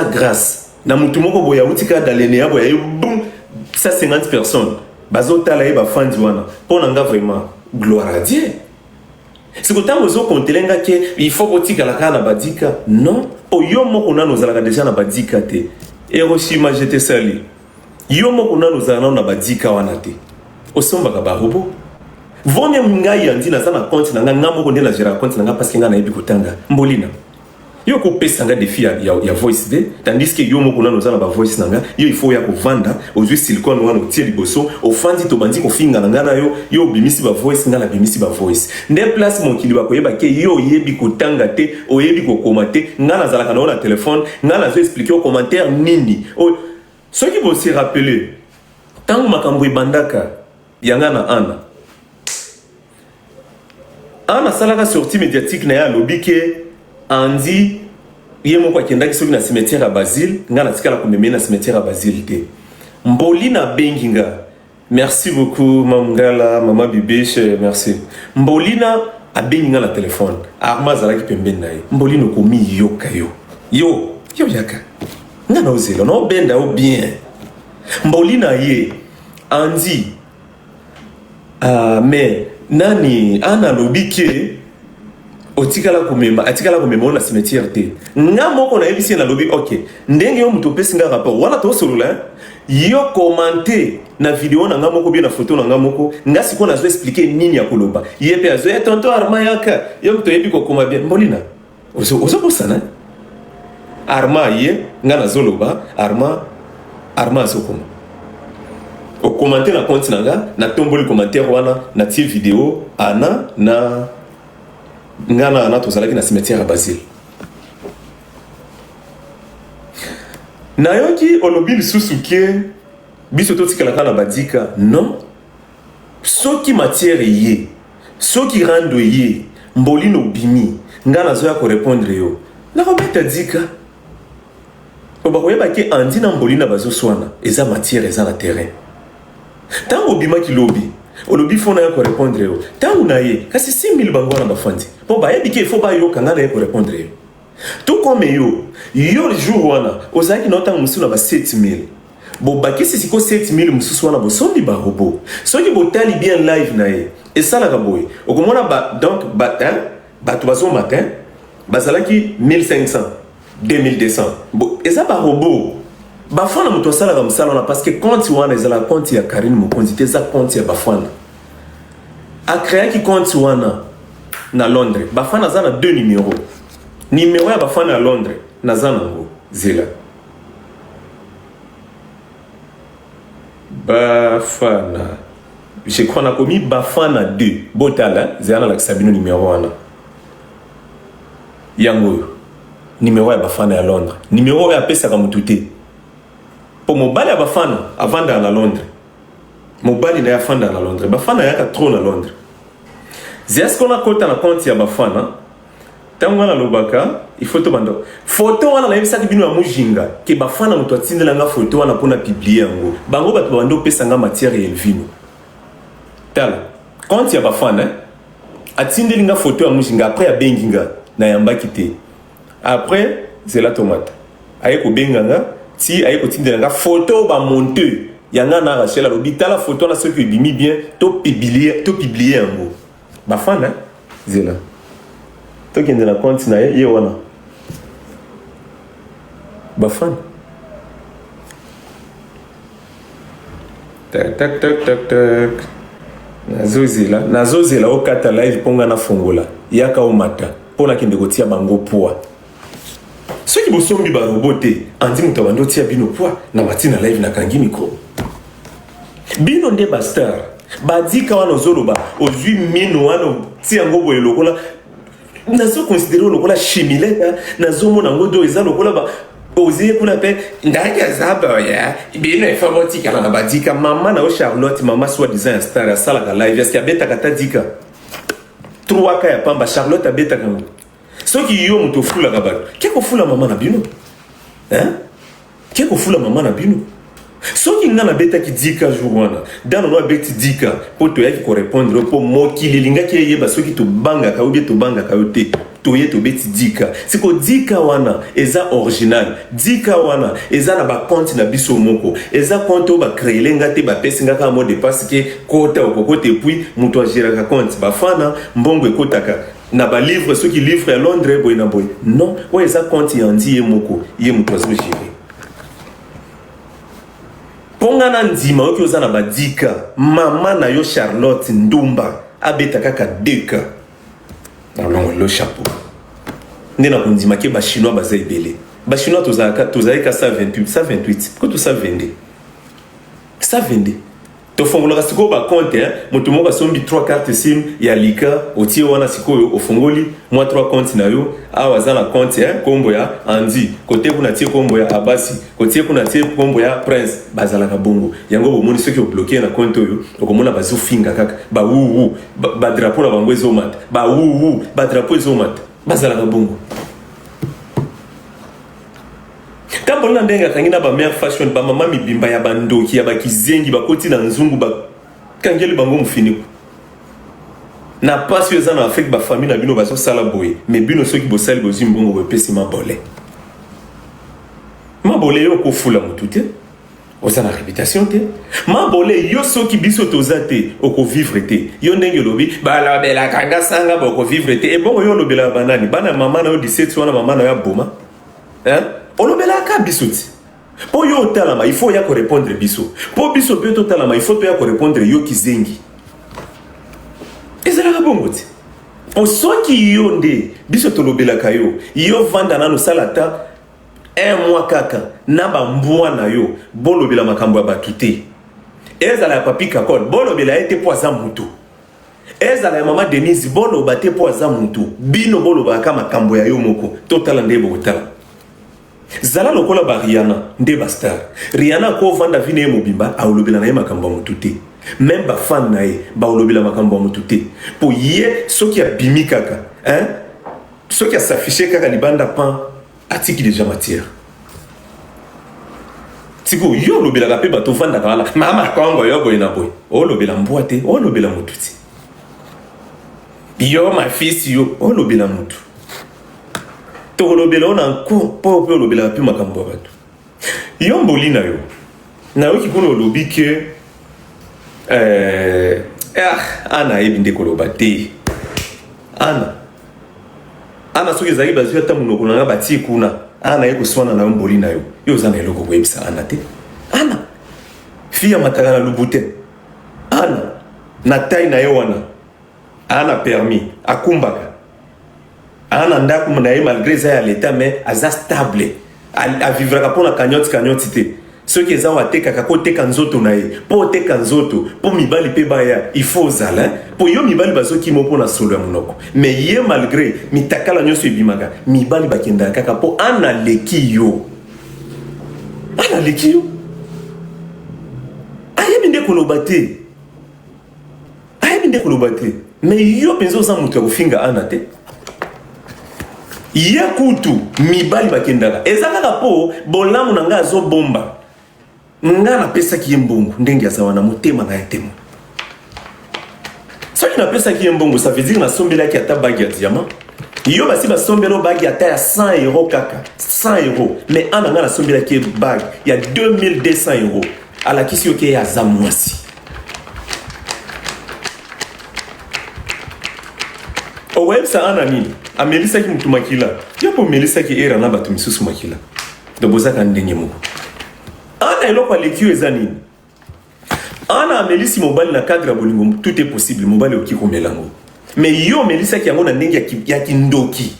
grâce na motu moko boye awuti kaka dalenea boye, aye bum, 150 personnes bazotala ye, bafandi wana. Mpo na nga vraiment, gloire à Dieu. Siko ntango ozokontele nga ke il faut botikala kaka na badika, non, po yo moko nano ozalaka déjà na badika te. Hiroshima, je te sali. Yo moko nano ozala nano na badika wana te, osombaka barobo vomie. Ngai Yandi, naza na compte na nga, nga moko nde nagéraka compte na nga, parce que ngai nayebi kotanga. Mbolina, yo kopesa nga défi ya voice te, tandis que yo moko nano oza na bavoice na nga. Yo il faut oya kovanda, ozwi silicone wana, otie liboso, ofandi, tobandi kofinga na nga na yo. Yo obimisi bavoice, nga nabimisi bavoice. Nde place mokili bakoyeba ke yo oyebi kotanga te, oyebi kokoma te. Nga nazalaka na yo na telefone, nga nazo explique yo commentaire nini oyo. Soki bosi rappeler, ntango makambo ebandaka yanga na Ana, Ana asalaka sortie médiatique na ye, alobi ke Andi ye moko akendaki soki na cimetière ya Basile. Nga natikala komema ye na cimetière ya Basile te. Mboli nabengi nga. Merci beaucoup Mamngala, mama Bibiche, merci. Mbolina Abengi nga na telefone. Arma azalaki pembeni na ye. Mbolina okomiyoka yo. Yo, yo yaka. Nga na ozela, na obenda yo bien. Mbolina ye, Andy, ah, mais nani Anna alobi ke otikala komema atikala komema yo na cimetière te. Nga moko nayebisi ye nalobi ok, ndenge yo moto opesi nga rapport wana tosolola yo commente na video na nga moko bien na photo na nga moko nga sikoyo nazo expliquer nini ya koloba ye pe azo ya tonton Armand yaka yo moto oyebi kokoma bien mbolina ozo ozo bosana Armand ye nga nazoloba Armand Armand azokoma okomante na compte na nga natomboli commentaire wana natie video ana na nga na ana tozalaki na cimetière ya Basile nayoki olobi lisusu ke biso totikala kaka na badika non soki matière eye soki rando eye mbolino obimi nga nazoya korepondre yo nakobeta dika po bakoyeba ke andi na mbolina bazoswana eza matière eza na terrain ntango obimaki lobi olobi fo naya korepondre yo ntango na ye kasi 6000 bango wana bafandi mpo bayebi ke fo bayoka nga naye korepondre yo tout comme yo yo jour wana ozalaki na yo ntango mosusu na ba 7000 bobakisi siko 7000 mosusu wana bosombi ba robot soki botali bien live na ye esalaka boye okomona ba donc ba hein, bato bazomata hein, bazalaki 1500 2200 bo eza ba robot bafana moto asalaka mosala wana parce que compte wana ezalaka compte ya Karine Mokonzi te eza compte ya bafana acreaki compte wana na Londres bafana aza na deux numéros numéro ya bafana ya Londres naza nango zela bafana je crois nakomi bafana 2 botala zela nalakisa bino numero wana yango oyo numero ya bafana ya londres numero oyo apesaka motu te mpo mobali ya bafana avandaka na londres mobali na ye afandaka na londres bafana ayaka trop na londres zela sikoyo nakota na compte ya bafana Tango nga nalobaka il faut tobanda photo wana nayebisaki bino ya mujinga ke bafana moto atindela nga photo wana mpo na publier yango bango bato babandi opesa nga matière ya Elvino tala compte ya bafana eh? atindeli nga photo ya mujinga après abengi nga nayambaki te après zela tomata aye kobenga nga ti aye kotindela nga photo ba monteux ya nga na Rachel alobi tala photo wana soki ebimi bien to publier to publier yango Bafana zela tokende na compte na ye ye wana bafana tak tak tak tak tak nazozela nazozela okata live mpo nga nafongola yaka omata mpo nakende kotia bango poids soki bosombi barobo te andi moto abandi otia bino poids na mati na live nakangi micro bino nde bastar badika wana ozoloba ozwi mino wana otia yango boye lokola nazo considere lokola chimileta nazomona yango do eza lokola ba ozie kuna mpe ndaki aza boye bino efo botikala na badika mama na yo charlotte mama soit disant ya star asalaka live eske abetaka ata dika 3 ka ya pamba charlotte abetaka yango soki yo moto ofulaka bato ke kofula mama na bino hein? Ke kofula mama na bino. Soki nga nabetaki 10K jour wana, Dano abeti 10K po toyaki ko répondre po mokili elingaki eyeba soki tobangaka yo bien tobangaka yo te. Toye tobeti 10K. Siko 10K wana eza original. 10K wana eza na ba compte na biso moko. Eza compte oyo ba créer nga te bapesi nga kaka mot de passe ke kota okokota et puis moto agéraka compte. Bafana mbongo ekotaka na ba livre soki livre ya Londres boye na boye non oyo eza compte ya Andy ye moko ye moto azo gérer mpo nga na ndima oyoki oza na badika mama na yo Charlotte Ndumba abeta kaka 2K na longo chapeau nde na kondima ke ba chinois baza ebele ba chinois tozalaka tozalaki ka 128 128 ko to 122 122 Tofongolaka sikoyo ba compte hein, moto moko asombi 3 carte sim ya lika otie wana sikoyo ofongoli mwa 3 compte na yo awa aza na compte hein, kombo ya Andy kote kuna tie kombo ya Abasi kotie kuna tie kombo ya Prince bazalaka bongo yango bomoni soki obloke na compte oyo okomona bazofinga kaka ba wuwu ba, ba drapeau na bango ezomata ba wuwu ba drapeau ezomata bazalaka bongo Tambola na ndenge akangi na ba mère fashion ba mama mibimba ya bandoki ya bakizengi bakoti na nzungu bakangeli bango mufiniku. Na pasi oyo eza na Afrique ba famille na bino bazo sala boye mais bino soki bosali bozui mbongo bopesi mabole. Mabole yo okofula mutu te. Oza na reputation te. Mabole yo soki biso toza te oko vivre te. Yo ndenge olobi balobelaka nga sanga boko vivre te. Ebongo yo olobelaka banani? Bana mama na yo 17 wana mama na yo aboma? Hein? Olobelaka biso ti. Po yo otalama il faut oya ko repondre biso. Po biso pe totalama il faut toya ko repondre yo kizengi. Ezalaka bongo ti. Po soki yo nde biso tolobelaka yo, yo vanda nanu sala ata un mois kaka na ba mbwa na yo bolobela makambo ya batu te. Ezala ya Papi Kakol bolobela ye te po aza mutu. Ezala ya mama Denise boloba te po aza mutu. Bino bolobaka kaka makambo ya yo moko. Totala nde bokotala. Zala lokola ba Rihanna nde ba star. Rihanna ako vanda vie naye mobimba aolobela naye makambo ya mutu te. Meme ba fan naye baolobela makambo ya mutu te. Po ye soki abimi kaka hein soki a s'afficher kaka libanda pan atiki dejà matière. Sikoyo yo olobelaka pe bato ovandaka wana mama Congo yo boye na boye olobela mbwa te olobela mutu te. Yo ma fils yo olobela mutu. Tokolobela yo na nko mpo mpe olobelaka mpe makambo ya bato. Yo mboli na yo nayoki kuna olobi ke eh, ah, Ana ayebi nde koloba te. Ana Ana soki ezalaki bazwi ata monoko na nga batie kuna Ana ye koswana na yo mboli na yo yo oza na eloko koyebisa Ana te. Ana fille amataka na Louboutin. Ana na taille na ye wana Ana permis akumbaka Ana ndaku na ye malgré eza ya l'etat mais aza stable. A vivraka mpo na cagnotte cagnotte te. Soki eza oyo atekaka ko teka nzoto na ye. Mpo oteka nzoto, mpo mibali mpe baya, il faut ozala hein. Mpo yo mibali bazokima mpo na solo ya monoko. Mais ye malgré mitakala nyonso ebimaka, mibali bakendaka kaka mpo Ana aleki yo. Ana aleki yo. Ayebi nde koloba te. Ayebi nde koloba te. Mais yo mpenza oza moto ya kofinga Ana te. Ye kutu mibali bakendaka eza kaka mpo bolamu na ngai azobomba ngai napesaki ye mbongo ndenge aza wana motema na ye temo soki napesaki ye mbongo ça veut dire nasombelaki ata bagi ya diamant yo basi basombela yo bagi ata ya 100 euro kaka 100 euro mais ana ngai nasombelaki ye bagi ya 2200 euro alakisi yo ke ye aza mwasi Okoyebisa Ana nini? Amelisaki mutu makila. Yo mpe omelisaki Era na bato misusu makila. Donc bozaka ndenge moko. Ana eloko aleki yo eza nini? Ana amelisi mobali na cadre ya bolingo, tout est possible, mobali okoki komela yango. Mais yo omelisaki yango na ndenge ya kindoki.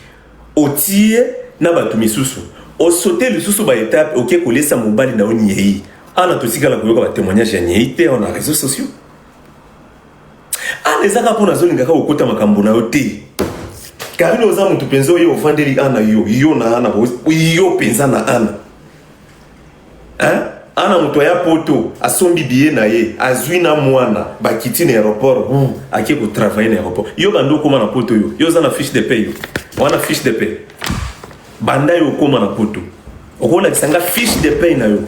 Otie na bato misusu. Osote lisusu ba etape oke kolesa mobali na yo nyei. Ana totikala koyoka ba témoignage ya nyei te na réseaux sociaux. Ana eza kaka mpo nazolinga kaka kokota makambo na yo te. Karine oza motu mpenza oyo ofandeli Ana yo yo na Ana yo mpenza na Ana hein? Ana moto aya poto asombi billet na ye azwi na mwana bakiti na aéroport ake kotravaille na aéroport yo banda okoma na poto yo yo oza na fiche de paie yo wana fiche de paie banda yo okoma na poto okolakisa nga fiche de paie na yo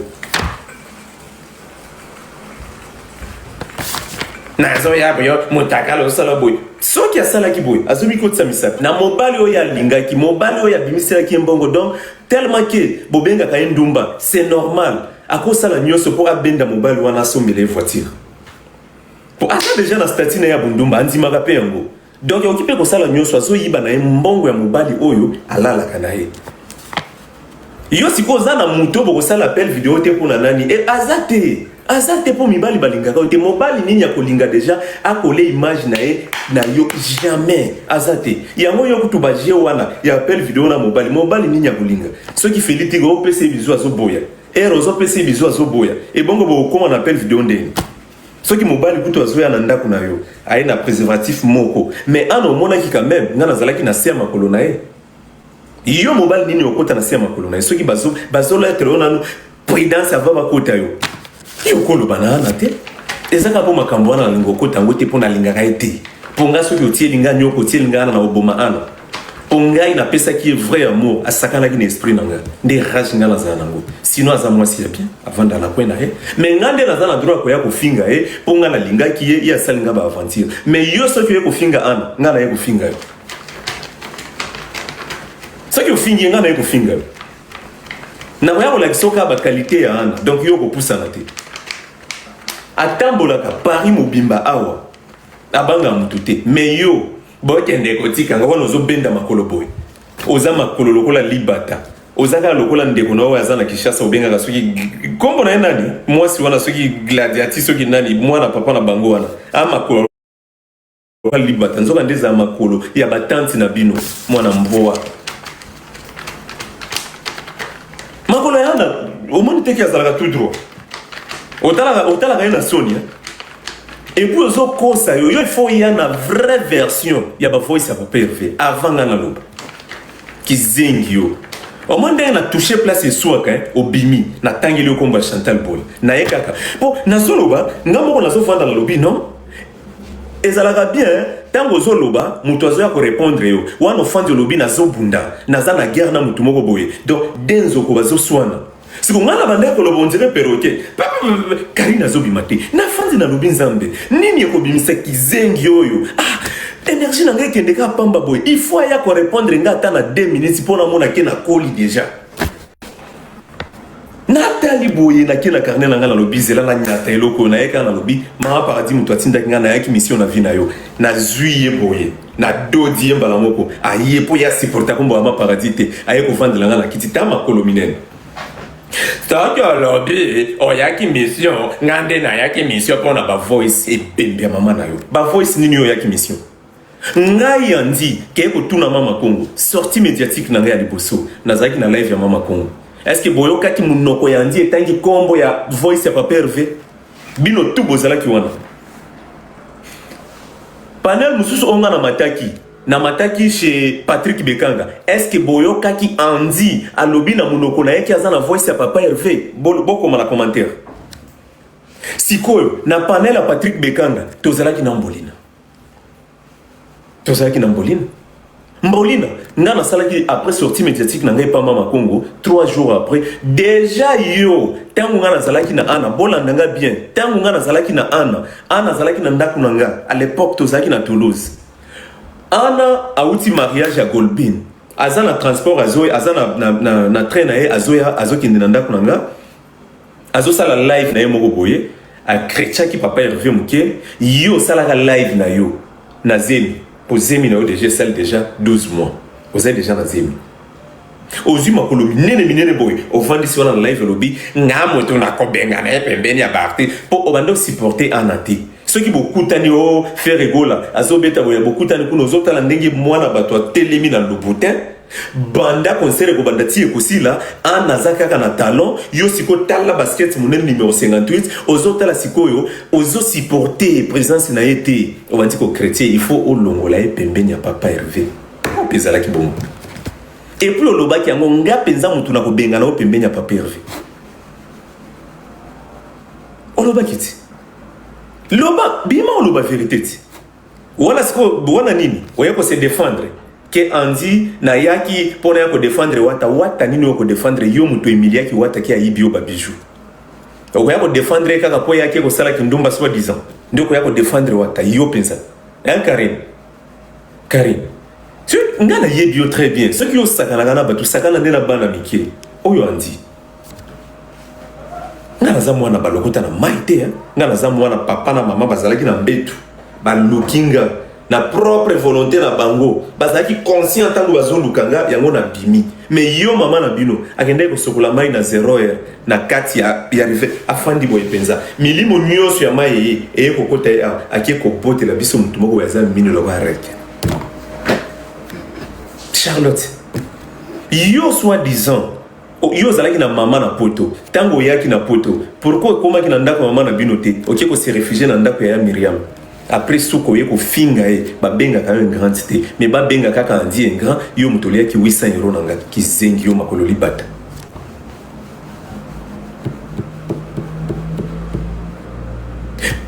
nazoya boyo motakala osala boye soki asalaki boye azomikotisa misapi na mobali oyo alingaki mobali oyo abimiselaki ye mbongo donc tellement ke bobengaka ye ndumba c'est normal akosala nyonso mpo abenda mobali wana asombela ye voiture mpo aza deja na statut na ye ya bondumba andimaka mpe yango donc akoki mpe kosala nyonso azoyiba na ye mbongo ya mobali oyo alalaka na ye yo sikoyo oza na moto bokosala appel video te mpo na nani e aza te aza te mpo mibali balingaka yo te mobali nini akolinga deja akole image na ye na yo jamais aza te yango yo kutu baje wana ya appel video na mobali mobali nini akolinga soki Feli Tigre opesa ye bizu azoboya ere ozopesa ye bizu azoboya ebongo bokokoma na appel video ndeni soki mobali kutu azoya na ndako na yo aye na préservatif moko mais ana omonaki quand même nga nazalaki na se ya makolo na ye yo mobali nini okota na se ya makolo na ye soki bazolatela yo nanu prudence avant bakota yo yo okoloba na ana te eza kaka mpo makambo wana nalinga okota yango te mpo nalingaka ye te mpo nga soki otieli nga nyoko otieli nga ana na oboma ana. Mpo ngai napesaki ye vrai amour, asakanaki na esprit na ngai. Nde rage ngai nazala nango. Sinon aza mwasi ya bien, avanda na coin na ye. Mais ngai nde naza na droit ya koya kofinga ye mpo ngai nalingaki ye, ye asali ngai ba aventure. Mais yo soki oye kofinga Anna, ngai naye kofinga yo. Soki ofingi ye, ngai naye kofinga yo. Nakoya kolakisa yo kaka ba qualité ya Anna, donc yo okopusana te. Atambolaka Paris mobimba awa, abangaka mutu te. Mais yo Bokende kotika nga wana ozobenda makolo boye oza makolo lokola libata oza kaka lokola ndeko na oyo aza na Kinshasa obengaka soki kombo na ye nani mwasi wana soki gladiati soki nani mwana papa na bango wana a makolo lokola libata nzoka nde ezala makolo ya batanti na bino mwana mbwa makolo ya ana omoni teke azalaka tout droit otalaka otalaka ye na soni eh? Et puis ozo kosa yo, yo il faut ya na vraie version ya ba voice ya papa Hervé avant nga naloba. Kizengi yo. Omoni ndenge na touche place eswaka hein, obimi na tangeli yo kombo ya Chantal Bola. Na ye kaka. Po nazoloba nga moko nazovanda na lobi non. Ezalaka bien ntango ozoloba moto azoya korepondre yo wana ofandi olobi nazobunda naza na guerre na moto moko boye donc denzoko bazoswana Siko nga na bandaki koloba on dirait perroquet. Karine azobima te. Nafandi nalobi Nzambe, nini ekobimisa kizengi oyo? Ah, energie na ngai ekende kaka pamba boye. Il faut aya ko répondre nga ata na 2 minutes mpo namona ke nakoli déjà. Natali boye nake na carnet na ngai nalobi zela na nyata eloko oyo naye kaka nalobi mama paradis moto atindaki ngai nayaki mission na vie na yo nazwi ye boye na dodi ye mbala moko aye mpo ye asupporta kombo mama paradis te aye kovandela ngai na kiti ta makolo minene soki olobi oyaki mission nga nde nayaki mission mpo na bavoice ebembe ya mama na yo bavoice nini oyo oyaki mission ngai andi keye kotuna mama kongo sortie médiatique na ngai ya liboso nazalaki na live ya mama kongo est ce que boyokaki monoko ya andi etangi kombo ya voice ya papa herve bino tu bozalaki wana Panel mosusu oyo nga na mataki na mataki chez Patrick Bekanga est ce que boyokaki Andy alobi na monoko na ye ki aza na voice ya papa Hervé bokoma na commentaire sikoyo na panel ya Patrick Bekanga tozalaki na Mbolina tozalaki na Mbolina Mbolina nga nasalaki après sortie médiatique na ngai pa mama Congo 3 jours après déjà yo ntango nga nazalaki na Anna bolanda nga bien ntango nga nazalaki na Anna Anna azalaki na ndako na nga à l'époque tozalaki na Toulouse Anna awuti mariage ya Golbin aza na transport azoya aza na, na, na, na train na ye azoya azokende na ndako na nga azosala live na ye moko boye akretiaki papa Hervé moke yo osalaka live na yo na zemi po zemi na yo deja esali deja 12 mois ozali deja na zemi ozwi makolo minene minene boye ovandisi wana na live olobi nga moto nakobengana ye pembeni ya baartiste mpo obanda osupporte ana te soki bokutani o oh, Ferre Gola azobeta boye bokutani kuna ozotala ndenge mwana bato atelemi na Louboutin banda concert ekobanda ti ekosila ana aza kaka na talon yo sikoyo tala basket monene numero 58 ozotala sikoyo ozosupporte présence na ye te obandi ko chrétien il faut olongola ye pembeni ya papa Hervé mpe ezalaki bongo epuis olobaki yango nga mpenza motu na kobengana yo pembeni ya papa Hervé olobaki ti loba bima oloba verité ti wana sikoyo wana nini oye ko se défendre ke Andy nayaki mpo naya ko défendre wata wata nini oyo ko défendre yo moto emiliaki wata ke ayibi yo babiju okoya ko défendre ye kaka mpo eyaki kosala kindumba soit disant nde okoya ko défendre wata yo mpenza hein Karine Karine nga nayebi yo très bien soki yo osakanaka na bato sakana nde na bana mike oyo Andy nga naza mwana balokota na mai te nga naza mwana papa na mama bazalaki na mbetu baluki nga na propre volonté na bango bazalaki conscient ntango bazoluka nga yango na bimi me yo mama na bino akendaki kosokola mai na 0 heure na kati ya, ya rive afandi boye mpenza milimo nyonso ya mai eye eye kokota ye awa ake kobotela biso motu moko boye aza mino lokola reke charlotte yo soit disant Yo ozalaki na mama na poto tango oyaki na poto pourquoi okomaki na ndako ya mama na bino te oke ko se refugier na ndako ya ya Miriam après suka oye kofinga ye babengaka yo ingrante te mais babenga kaka Andy ingrant yo moto oliaki 800 euro na nga kizengi yo makolo libata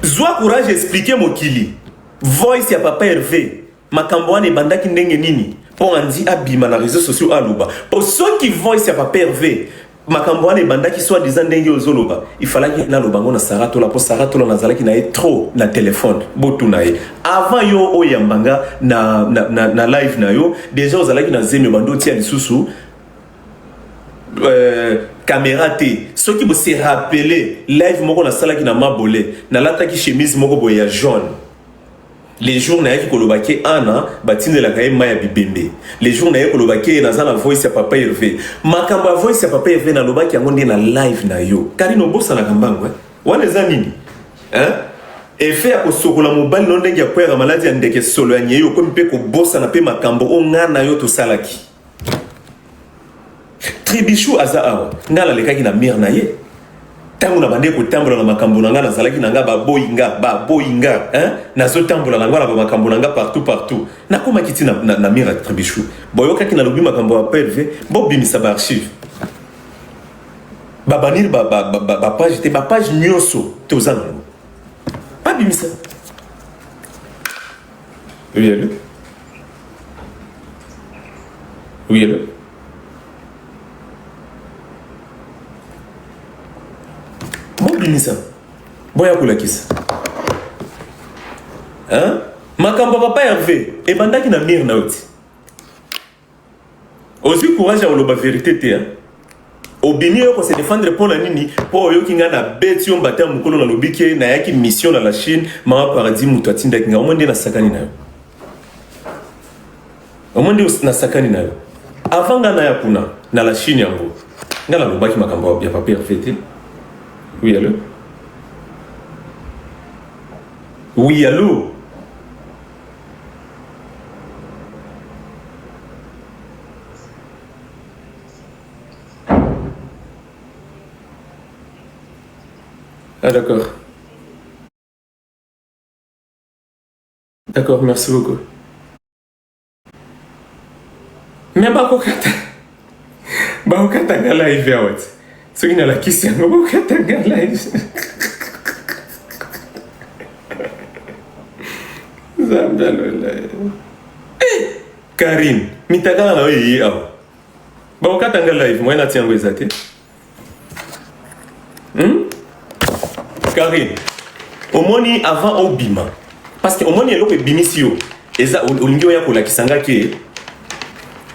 zwa courage expliquer mokili voice ya papa Hervé makambo wana ebandaki ndenge nini? mpo Andy abima na réseaux sociaux aloba mpo soki voice ya papa Hervé makambo wana ebandaki soit disant ndenge ozoloba ifalaki naloba yango na Sarah Tola mpo Sarah Tola nazalaki na ye trop na telefone botuna ye avant yo oyamba nga na, na, na, na live na yo deja ozalaki na zemi obandi otia lisusu euh, caméra te soki bose rappeler live moko nasalaki na mabole nalataki chemise moko boye ya jaune les jours nayaki koloba ke ana batindelaka ye mai ya bibembe les jours nayaki koloba ke naza na voice ya papa Hervé makambo ya voice ya papa Hervé nalobaki yango nde na live na yo Karine obosanaka mbango eh? wana eza nini hein? effet ya kosokola mobali no ndenge ya kweyaka maladi ya ndeke solo ya nyei okomi mpe kobosana mpe makambo oyo ngai na yo tosalaki Tribichou aza awa ngai nalekaki na mire na ye ntango na bandeki kotambola na makambo na ngai nazalaki na ngai baboyi nga baboyi nga hein? nazotambola na ngai na bamakambo na ngai partout partout nakomaki ti na, na, na mire ya Tribichou boyokaki nalobi makambo ya PLV bobimisa baarchive babanir bapage ba, ba, ba, ba te bapage nyonso toza nango babimisa oui allo oui allo bobimisa boya kolakisa hein? makambo ya papa Hervé ebandaki na mire na yo ti ozwi courage ya koloba verité te hein? obimi yo kose défendre mpo na nini mpo oyoki ngai nabeti yo mbata ya mokolo nalobi ke nayaki mission na la Chine mama paradis moto atindaki ngai omoi nde nasakani na yo omoi nde nasakani na yo avant ngai naya kuna na la Chine yango ngai nalobaki makambo ya papa Hervé te oui allo oui allo Ah d'accord. D'accord, merci beaucoup. Mais bakokata bakokata nga live awa ti soki nalakisi yango bakokata nga live nzambe alola eh, Karine mitakala na yo eye awa bakokata nga live moyen natia yango eza te hmm? Karine omoni avant obima parce que omoni eloko ebimisi yo eza olingi oya kolakisa nga ke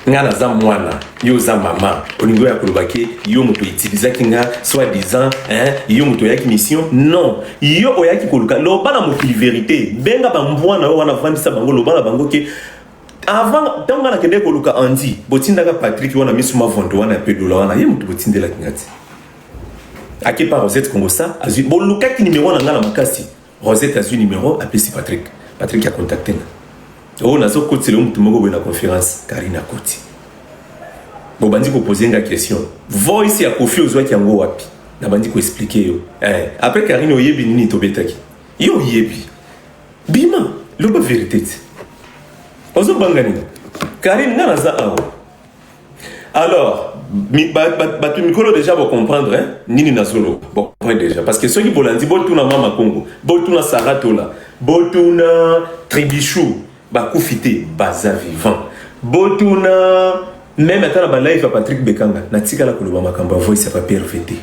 nga naza mwana yo oza mama olingi oya koloba ke yo moto outilisaki nga soit disant hein, yo moto oyaki mission non yo oyaki koluka loba na mokili verité benga bambwa na yo wana vandisa bango loba na bango ke avant ntango nga nakendeki koluka Andy botindaka Patrick wana misu mavondo wana ya pedola wana ye moto botindelaki nga ti ake pa Rosette Kongosa azwi bolukaki nimero na nga na makasi Rosette azwi nimero apesi Patrick Patrick acontacte nga oyo nazokotela yo motu moko boye na conférence Karine akoti bobandi kopose nga question voice ya Kofi ozwaki yango wapi nabandi koexpliquer yo eh. après Karine oyebi nini tobetaki yo oyebi bima loba vérité ti ozobanga nini Karine nga naza awa alors bato mikolo déjà bocomprendre hein? nini nazoloba bocomprendre déjà parce que soki bolandi botuna mama Congo botuna Sarah Tola botuna Tribichou bakufi te baza vivant botuna même ata na balive ya Patrick Bekanga natikala koloba makambo ya voice ya papa Hervé te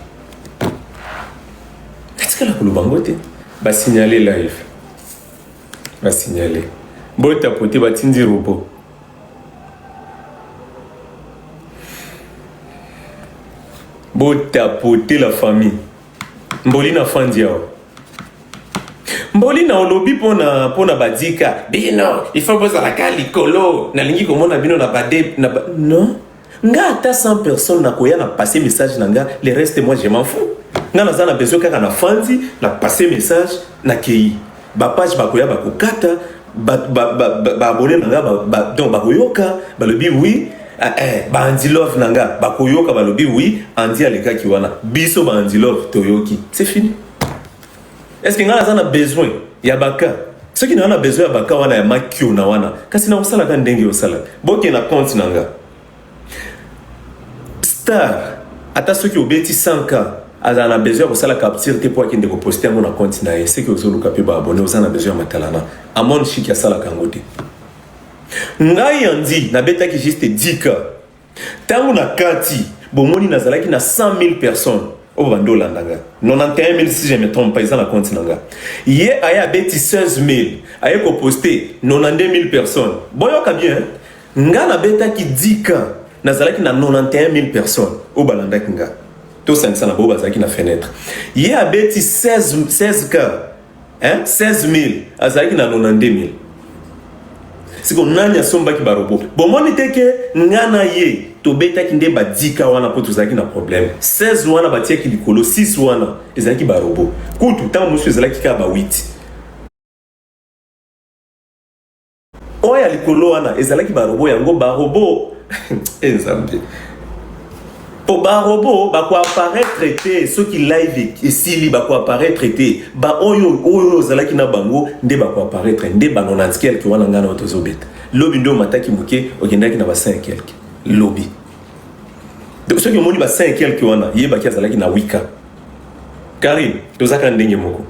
natikala koloba yango te basignale live basignale botapote batindi robot botapote la famille mbolina fandi awa mbolina olobi mpona mpona badika bino il faut bozalaka likolo nalingi komona bino na bade na ba... non nga ata 100 personnes nakoya na passe message na nga le reste moi je m'en fous nga naza na besoin kaka na fandi na passe message nakei bapage bakoya bakokata baabone na nga donc bakoyoka balobi oui eh, baandilove na nga bakoyoka balobi oui andi alekaki wana biso baandilove toyoki c'est fini est ce que nga naza na besoin ya baka soki naa na besoin ya baka wana ya makiona wana kasi nakosalaka ndenge osalaka boke na compte na nga star ata soki obeti 100 k azala na besoin ya kosala capture te mpo akende koposte yango na compte na ye seki ozoluka mpe baabone oza na besoin ya matalana amon shiki asalaka yango te. Ngai Andy nabetaki juste 10 k Tango na kati bomoni nazalaki na 100 000 personnes oyo bandi olanda nga 91 000 si je me trompe pas eza na compte na nga. Ye aye abeti 16 000 aye koposte 92 000 personnes. Boyoka bien nga nabetaki 10 k nazalaki na 91 000 personnes oyo balandaki nga tosangisa na bao bazalaki na fenêtre. Ye abeti 16 16 k Hein? 16 000 azalaki na 92 000 siko nani asombaki barobo bomoni te ke nga na ye tobetaki nde badika wana mpo tozalaki na problème 16 wana batiaki likolo 6 wana ezalaki barobo kutu ntango mosusu ezalaki kaka ba 8 Oyo ya likolo wana ezalaki ba robot yango ba robot eh nzambe po ba robot bako apparaître te soki live esili bako apparaître te ba oyo oyo ozalaki na bango nde bako apparaître nde ba 90 quelque wana ngai na tozobeta lobi nde omataki moke okendaki na ba 5 quelque lobi donc soki omoni ba 5 quelque wana yebaki azalaki na wika Karine tozaka ndenge moko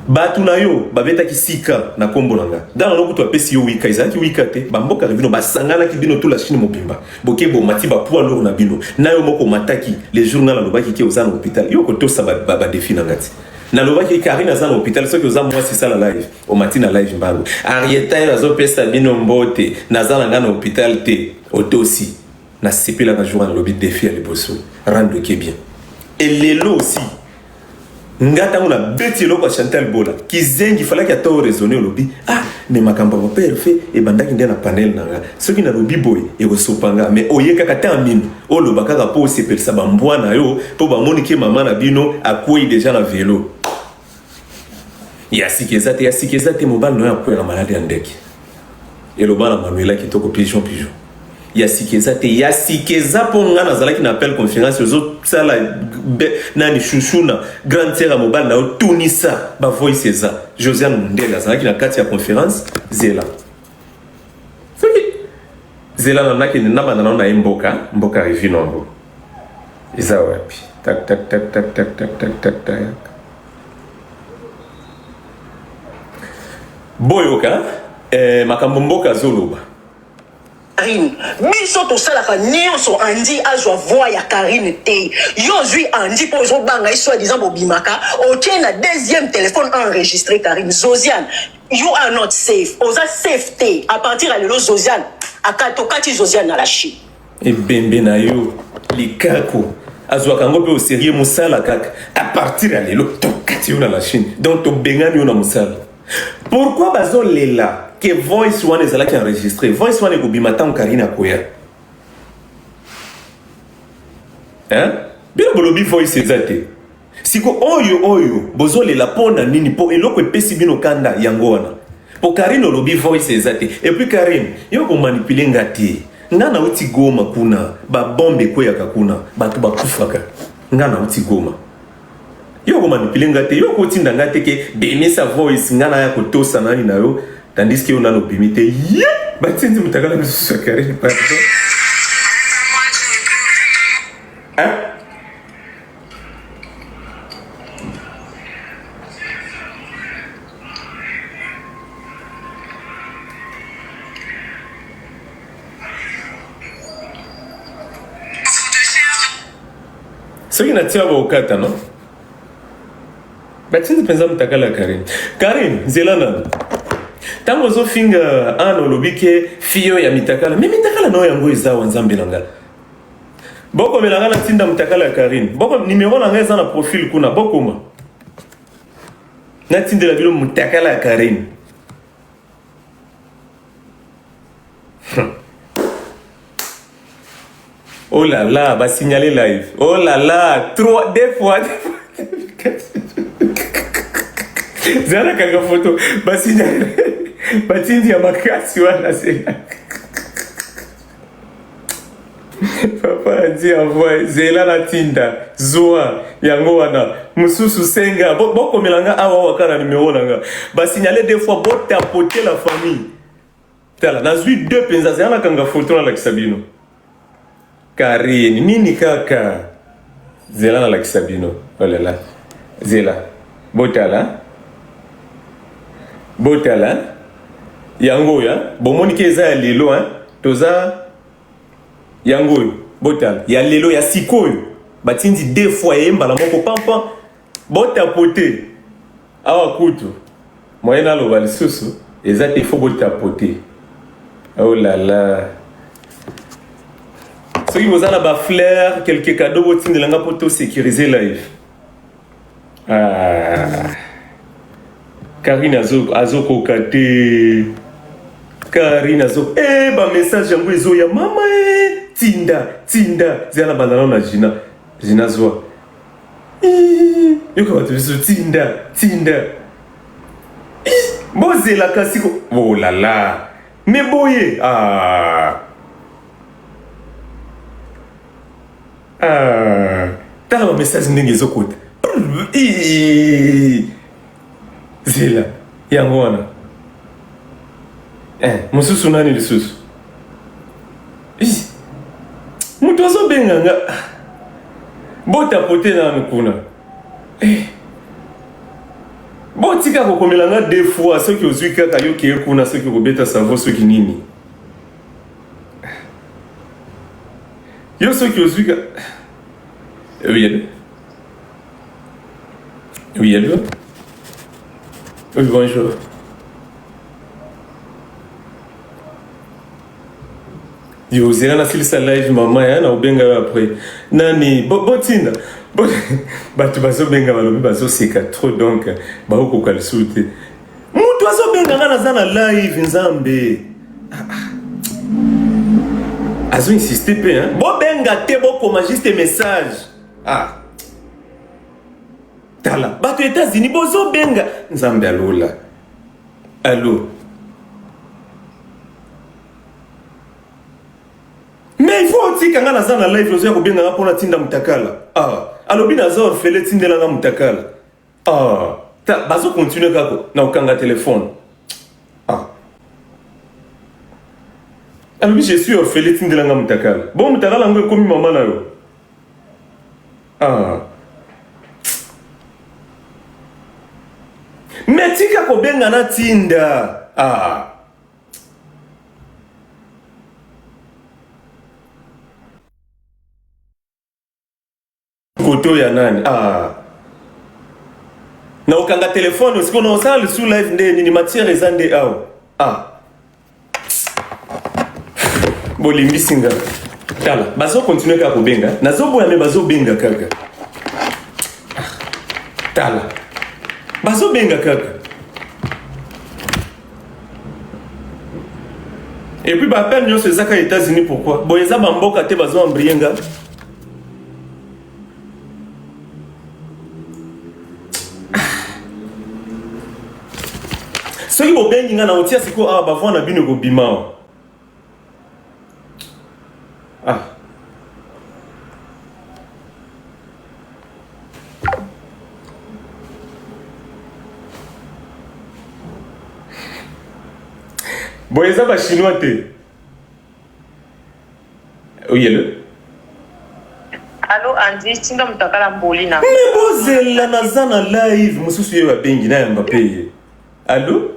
bato na yo babetaki sika na nkombo na nga dana no kutu apesi yo wika ezalaki wika te bamboka na bino basanganaki bino tula chine mobimba boke bomati ba poids lourd na bino na yo moko omataki le jour nga nalobaki ke oza na hôpital yo kotosa badefi ba, ba na nga ti nalobaki karine aza na hôpital soki oza mwasi sala live omati na live mbango arieta yo azopesa bino mbote naza na nga na hôpital te otosi Nasepelaka jour wana nalobi defi ya liboso rando eke bien et lelo aussi nga ntango nabeti eloko ya Chantal Bola kizengi falaki ata oraisonne olobi ah mais makambo ya papa Hervé ebandaki nde na panel na nga soki nalobi boye ekosopa nga mais oye kaka te amino oloba kaka mpo osepelisa bambwa na yo mpo bamoni ke mama na bino akwei deja na velo ya sika eza te ya sika eza te mobali na yo akwela maladi ya ndeke eloba na manuela kitoko pigeon pigeon ya sika eza te ya sika eza mpo nga nazalaki na appel conférence ozosala nani chuchuna grande sœur ya mobali na yo tunisa bavoice eza josiane mundele azalaki na kati ya conférence zela soki zela na nakende nabanda nao na ye mboka mboka revue nongo eza wapi tak tak tak tak tak tak tak tak tak boyoka eh, makambo mboka azoloba Karine biso tosalaka nionso Andy azwa voix ya Karine te yo ozui Andy po ozobanga ye soit disant bobimaka otie na deuxième telephone enregistre Karine Zosiane you are not safe oza safe te à partir ya lelo Zosiane aka tokati Zosiane na la Chine. Ebembe na yo likaku azwaka yango mpe au sérieux mosala kaka à partir ya lelo tokati yo na la Chine donc tobengani yo na mosala pourquoi bazolela ke voice wana ezalaki enregistré voice wana ekobima ntango Karine akoya hein bino bolobi voice eza te Siko oyo oyo bozolela po na nini po eloko epesi bino kanda yango wana po Carine olobi voice eza te et puis Carine yo ko manipuler nga te nga nauti Goma kuna ba bombe ekweyaka kuna bato bakufaka nga nauti Goma yo ko manipuler nga te yo kotinda nga te ke bimisa voice nga naya kotosa nani na yo tandis que yo nano obimi te ye batindi mutakala misusu ya Carine pardon hein? Soki natia bakokata no batindi mpenza mutakala ya Karine. Karine nzela nanu ntango ozofinga ana olobi ke fiyo ya mitakala me mitakala na oyo yango eza wa nzambe na ngai Bokomela nga natinda mutakala ya Carine. Boko numero na nga eza na profil kuna bokoma. Natindela bino mutakala ya Carine. Oh là là, ba signaler live. Oh là là, trois, deux fois. Zala kaka photo, ba signaler. Batindi ya makasi wana c'est. Papa adi envoie zela na tinda zua yango wana mususu senga bokomela nga awa awa kaka na numero na nga ba signaler deux fois botapote la famille tala nazwi deux mpenza zela nakanga foto nalakisa bino karine nini kaka zela nalakisa bino olala zela botala botala. Yango oyo, hein? Bomoni ke eza ya lelo, hein? Toza yango oyo, botala ya lelo ya sikoyo batindi deux fois eye mbala moko pampan botapote awa kutu moyen naloba lisusu eza te faut botapote oh là là soki boza na ba fleur quelque cadeau botindela nga mpo to sécuriser live Ah. Karine azo azokoka te. Karine azo eh ba message yango ezoya mama eh tinda tinda zela na banda nano na Gina. Gina zwa. Ih, Yoka bato biso tinda tinda. Ih, Bozela kasi ko oh là là. Mais boye ah. Ah, tala ba message ndenge ezokota zela yango wana eh, mosusu nani lisusu moto azobenga nga botapote nanu kuna eh. botika kokomela nga deux fois soki ozwi kaka yo keye kuna soki okobeta savo soki nini Yo soki ozwi ka Oui, allô Oui, allô Oui, bonjour. Yo, zela nasilisa live mama ya na obenga yo après. Nani, bo, botinda. Bo, bato bazobenga balobi bazoseka trop donc baokoka lisusu te. Mutu azobenga nga naza na live nzambe. Ah, ah. Azo insister pe hein. Bobenga te bokoma juste message. Ah. Tala, bato États-Unis bozobenga nzambe alola. Allo. Mais il faut otika nga naza na live ozoya kobenga nga mpona tinda mutakala. Ah, alobi naza orphele tindela nga mutakala. Ah, ta bazo continuer kaka na kokanga telefone. Ah. Alobi je suis orphelin tindela nga mutakala. Bon mutakala yango ekomi mama na yo. Ah. Mais tika kobenga na tinda. Ah. Koto ya nani? Ah. Na okanga telefone sikoyo na osala lisusu live nde nini matière eza nde awa. Ah. Bolimbisi nga. Tala, bazo continuer kaka kobenga. Nazoboya me bazobenga kaka. Ah. Tala. Bazobenga kaka. Et puis ba appel nyonso eza kaka États-Unis pourquoi? Bon eza ba mboka te bazo embryer nga. Soki bobengi nga na otia sikoyo awa ba voix na bino ekobima awa. Ah. Bon eza ba chinois te. Oui, allo? Allo Andy, tinda mutakala mboli na. Mais bozela naza na live mosusu ye babengi na yamba pe ye. Allo?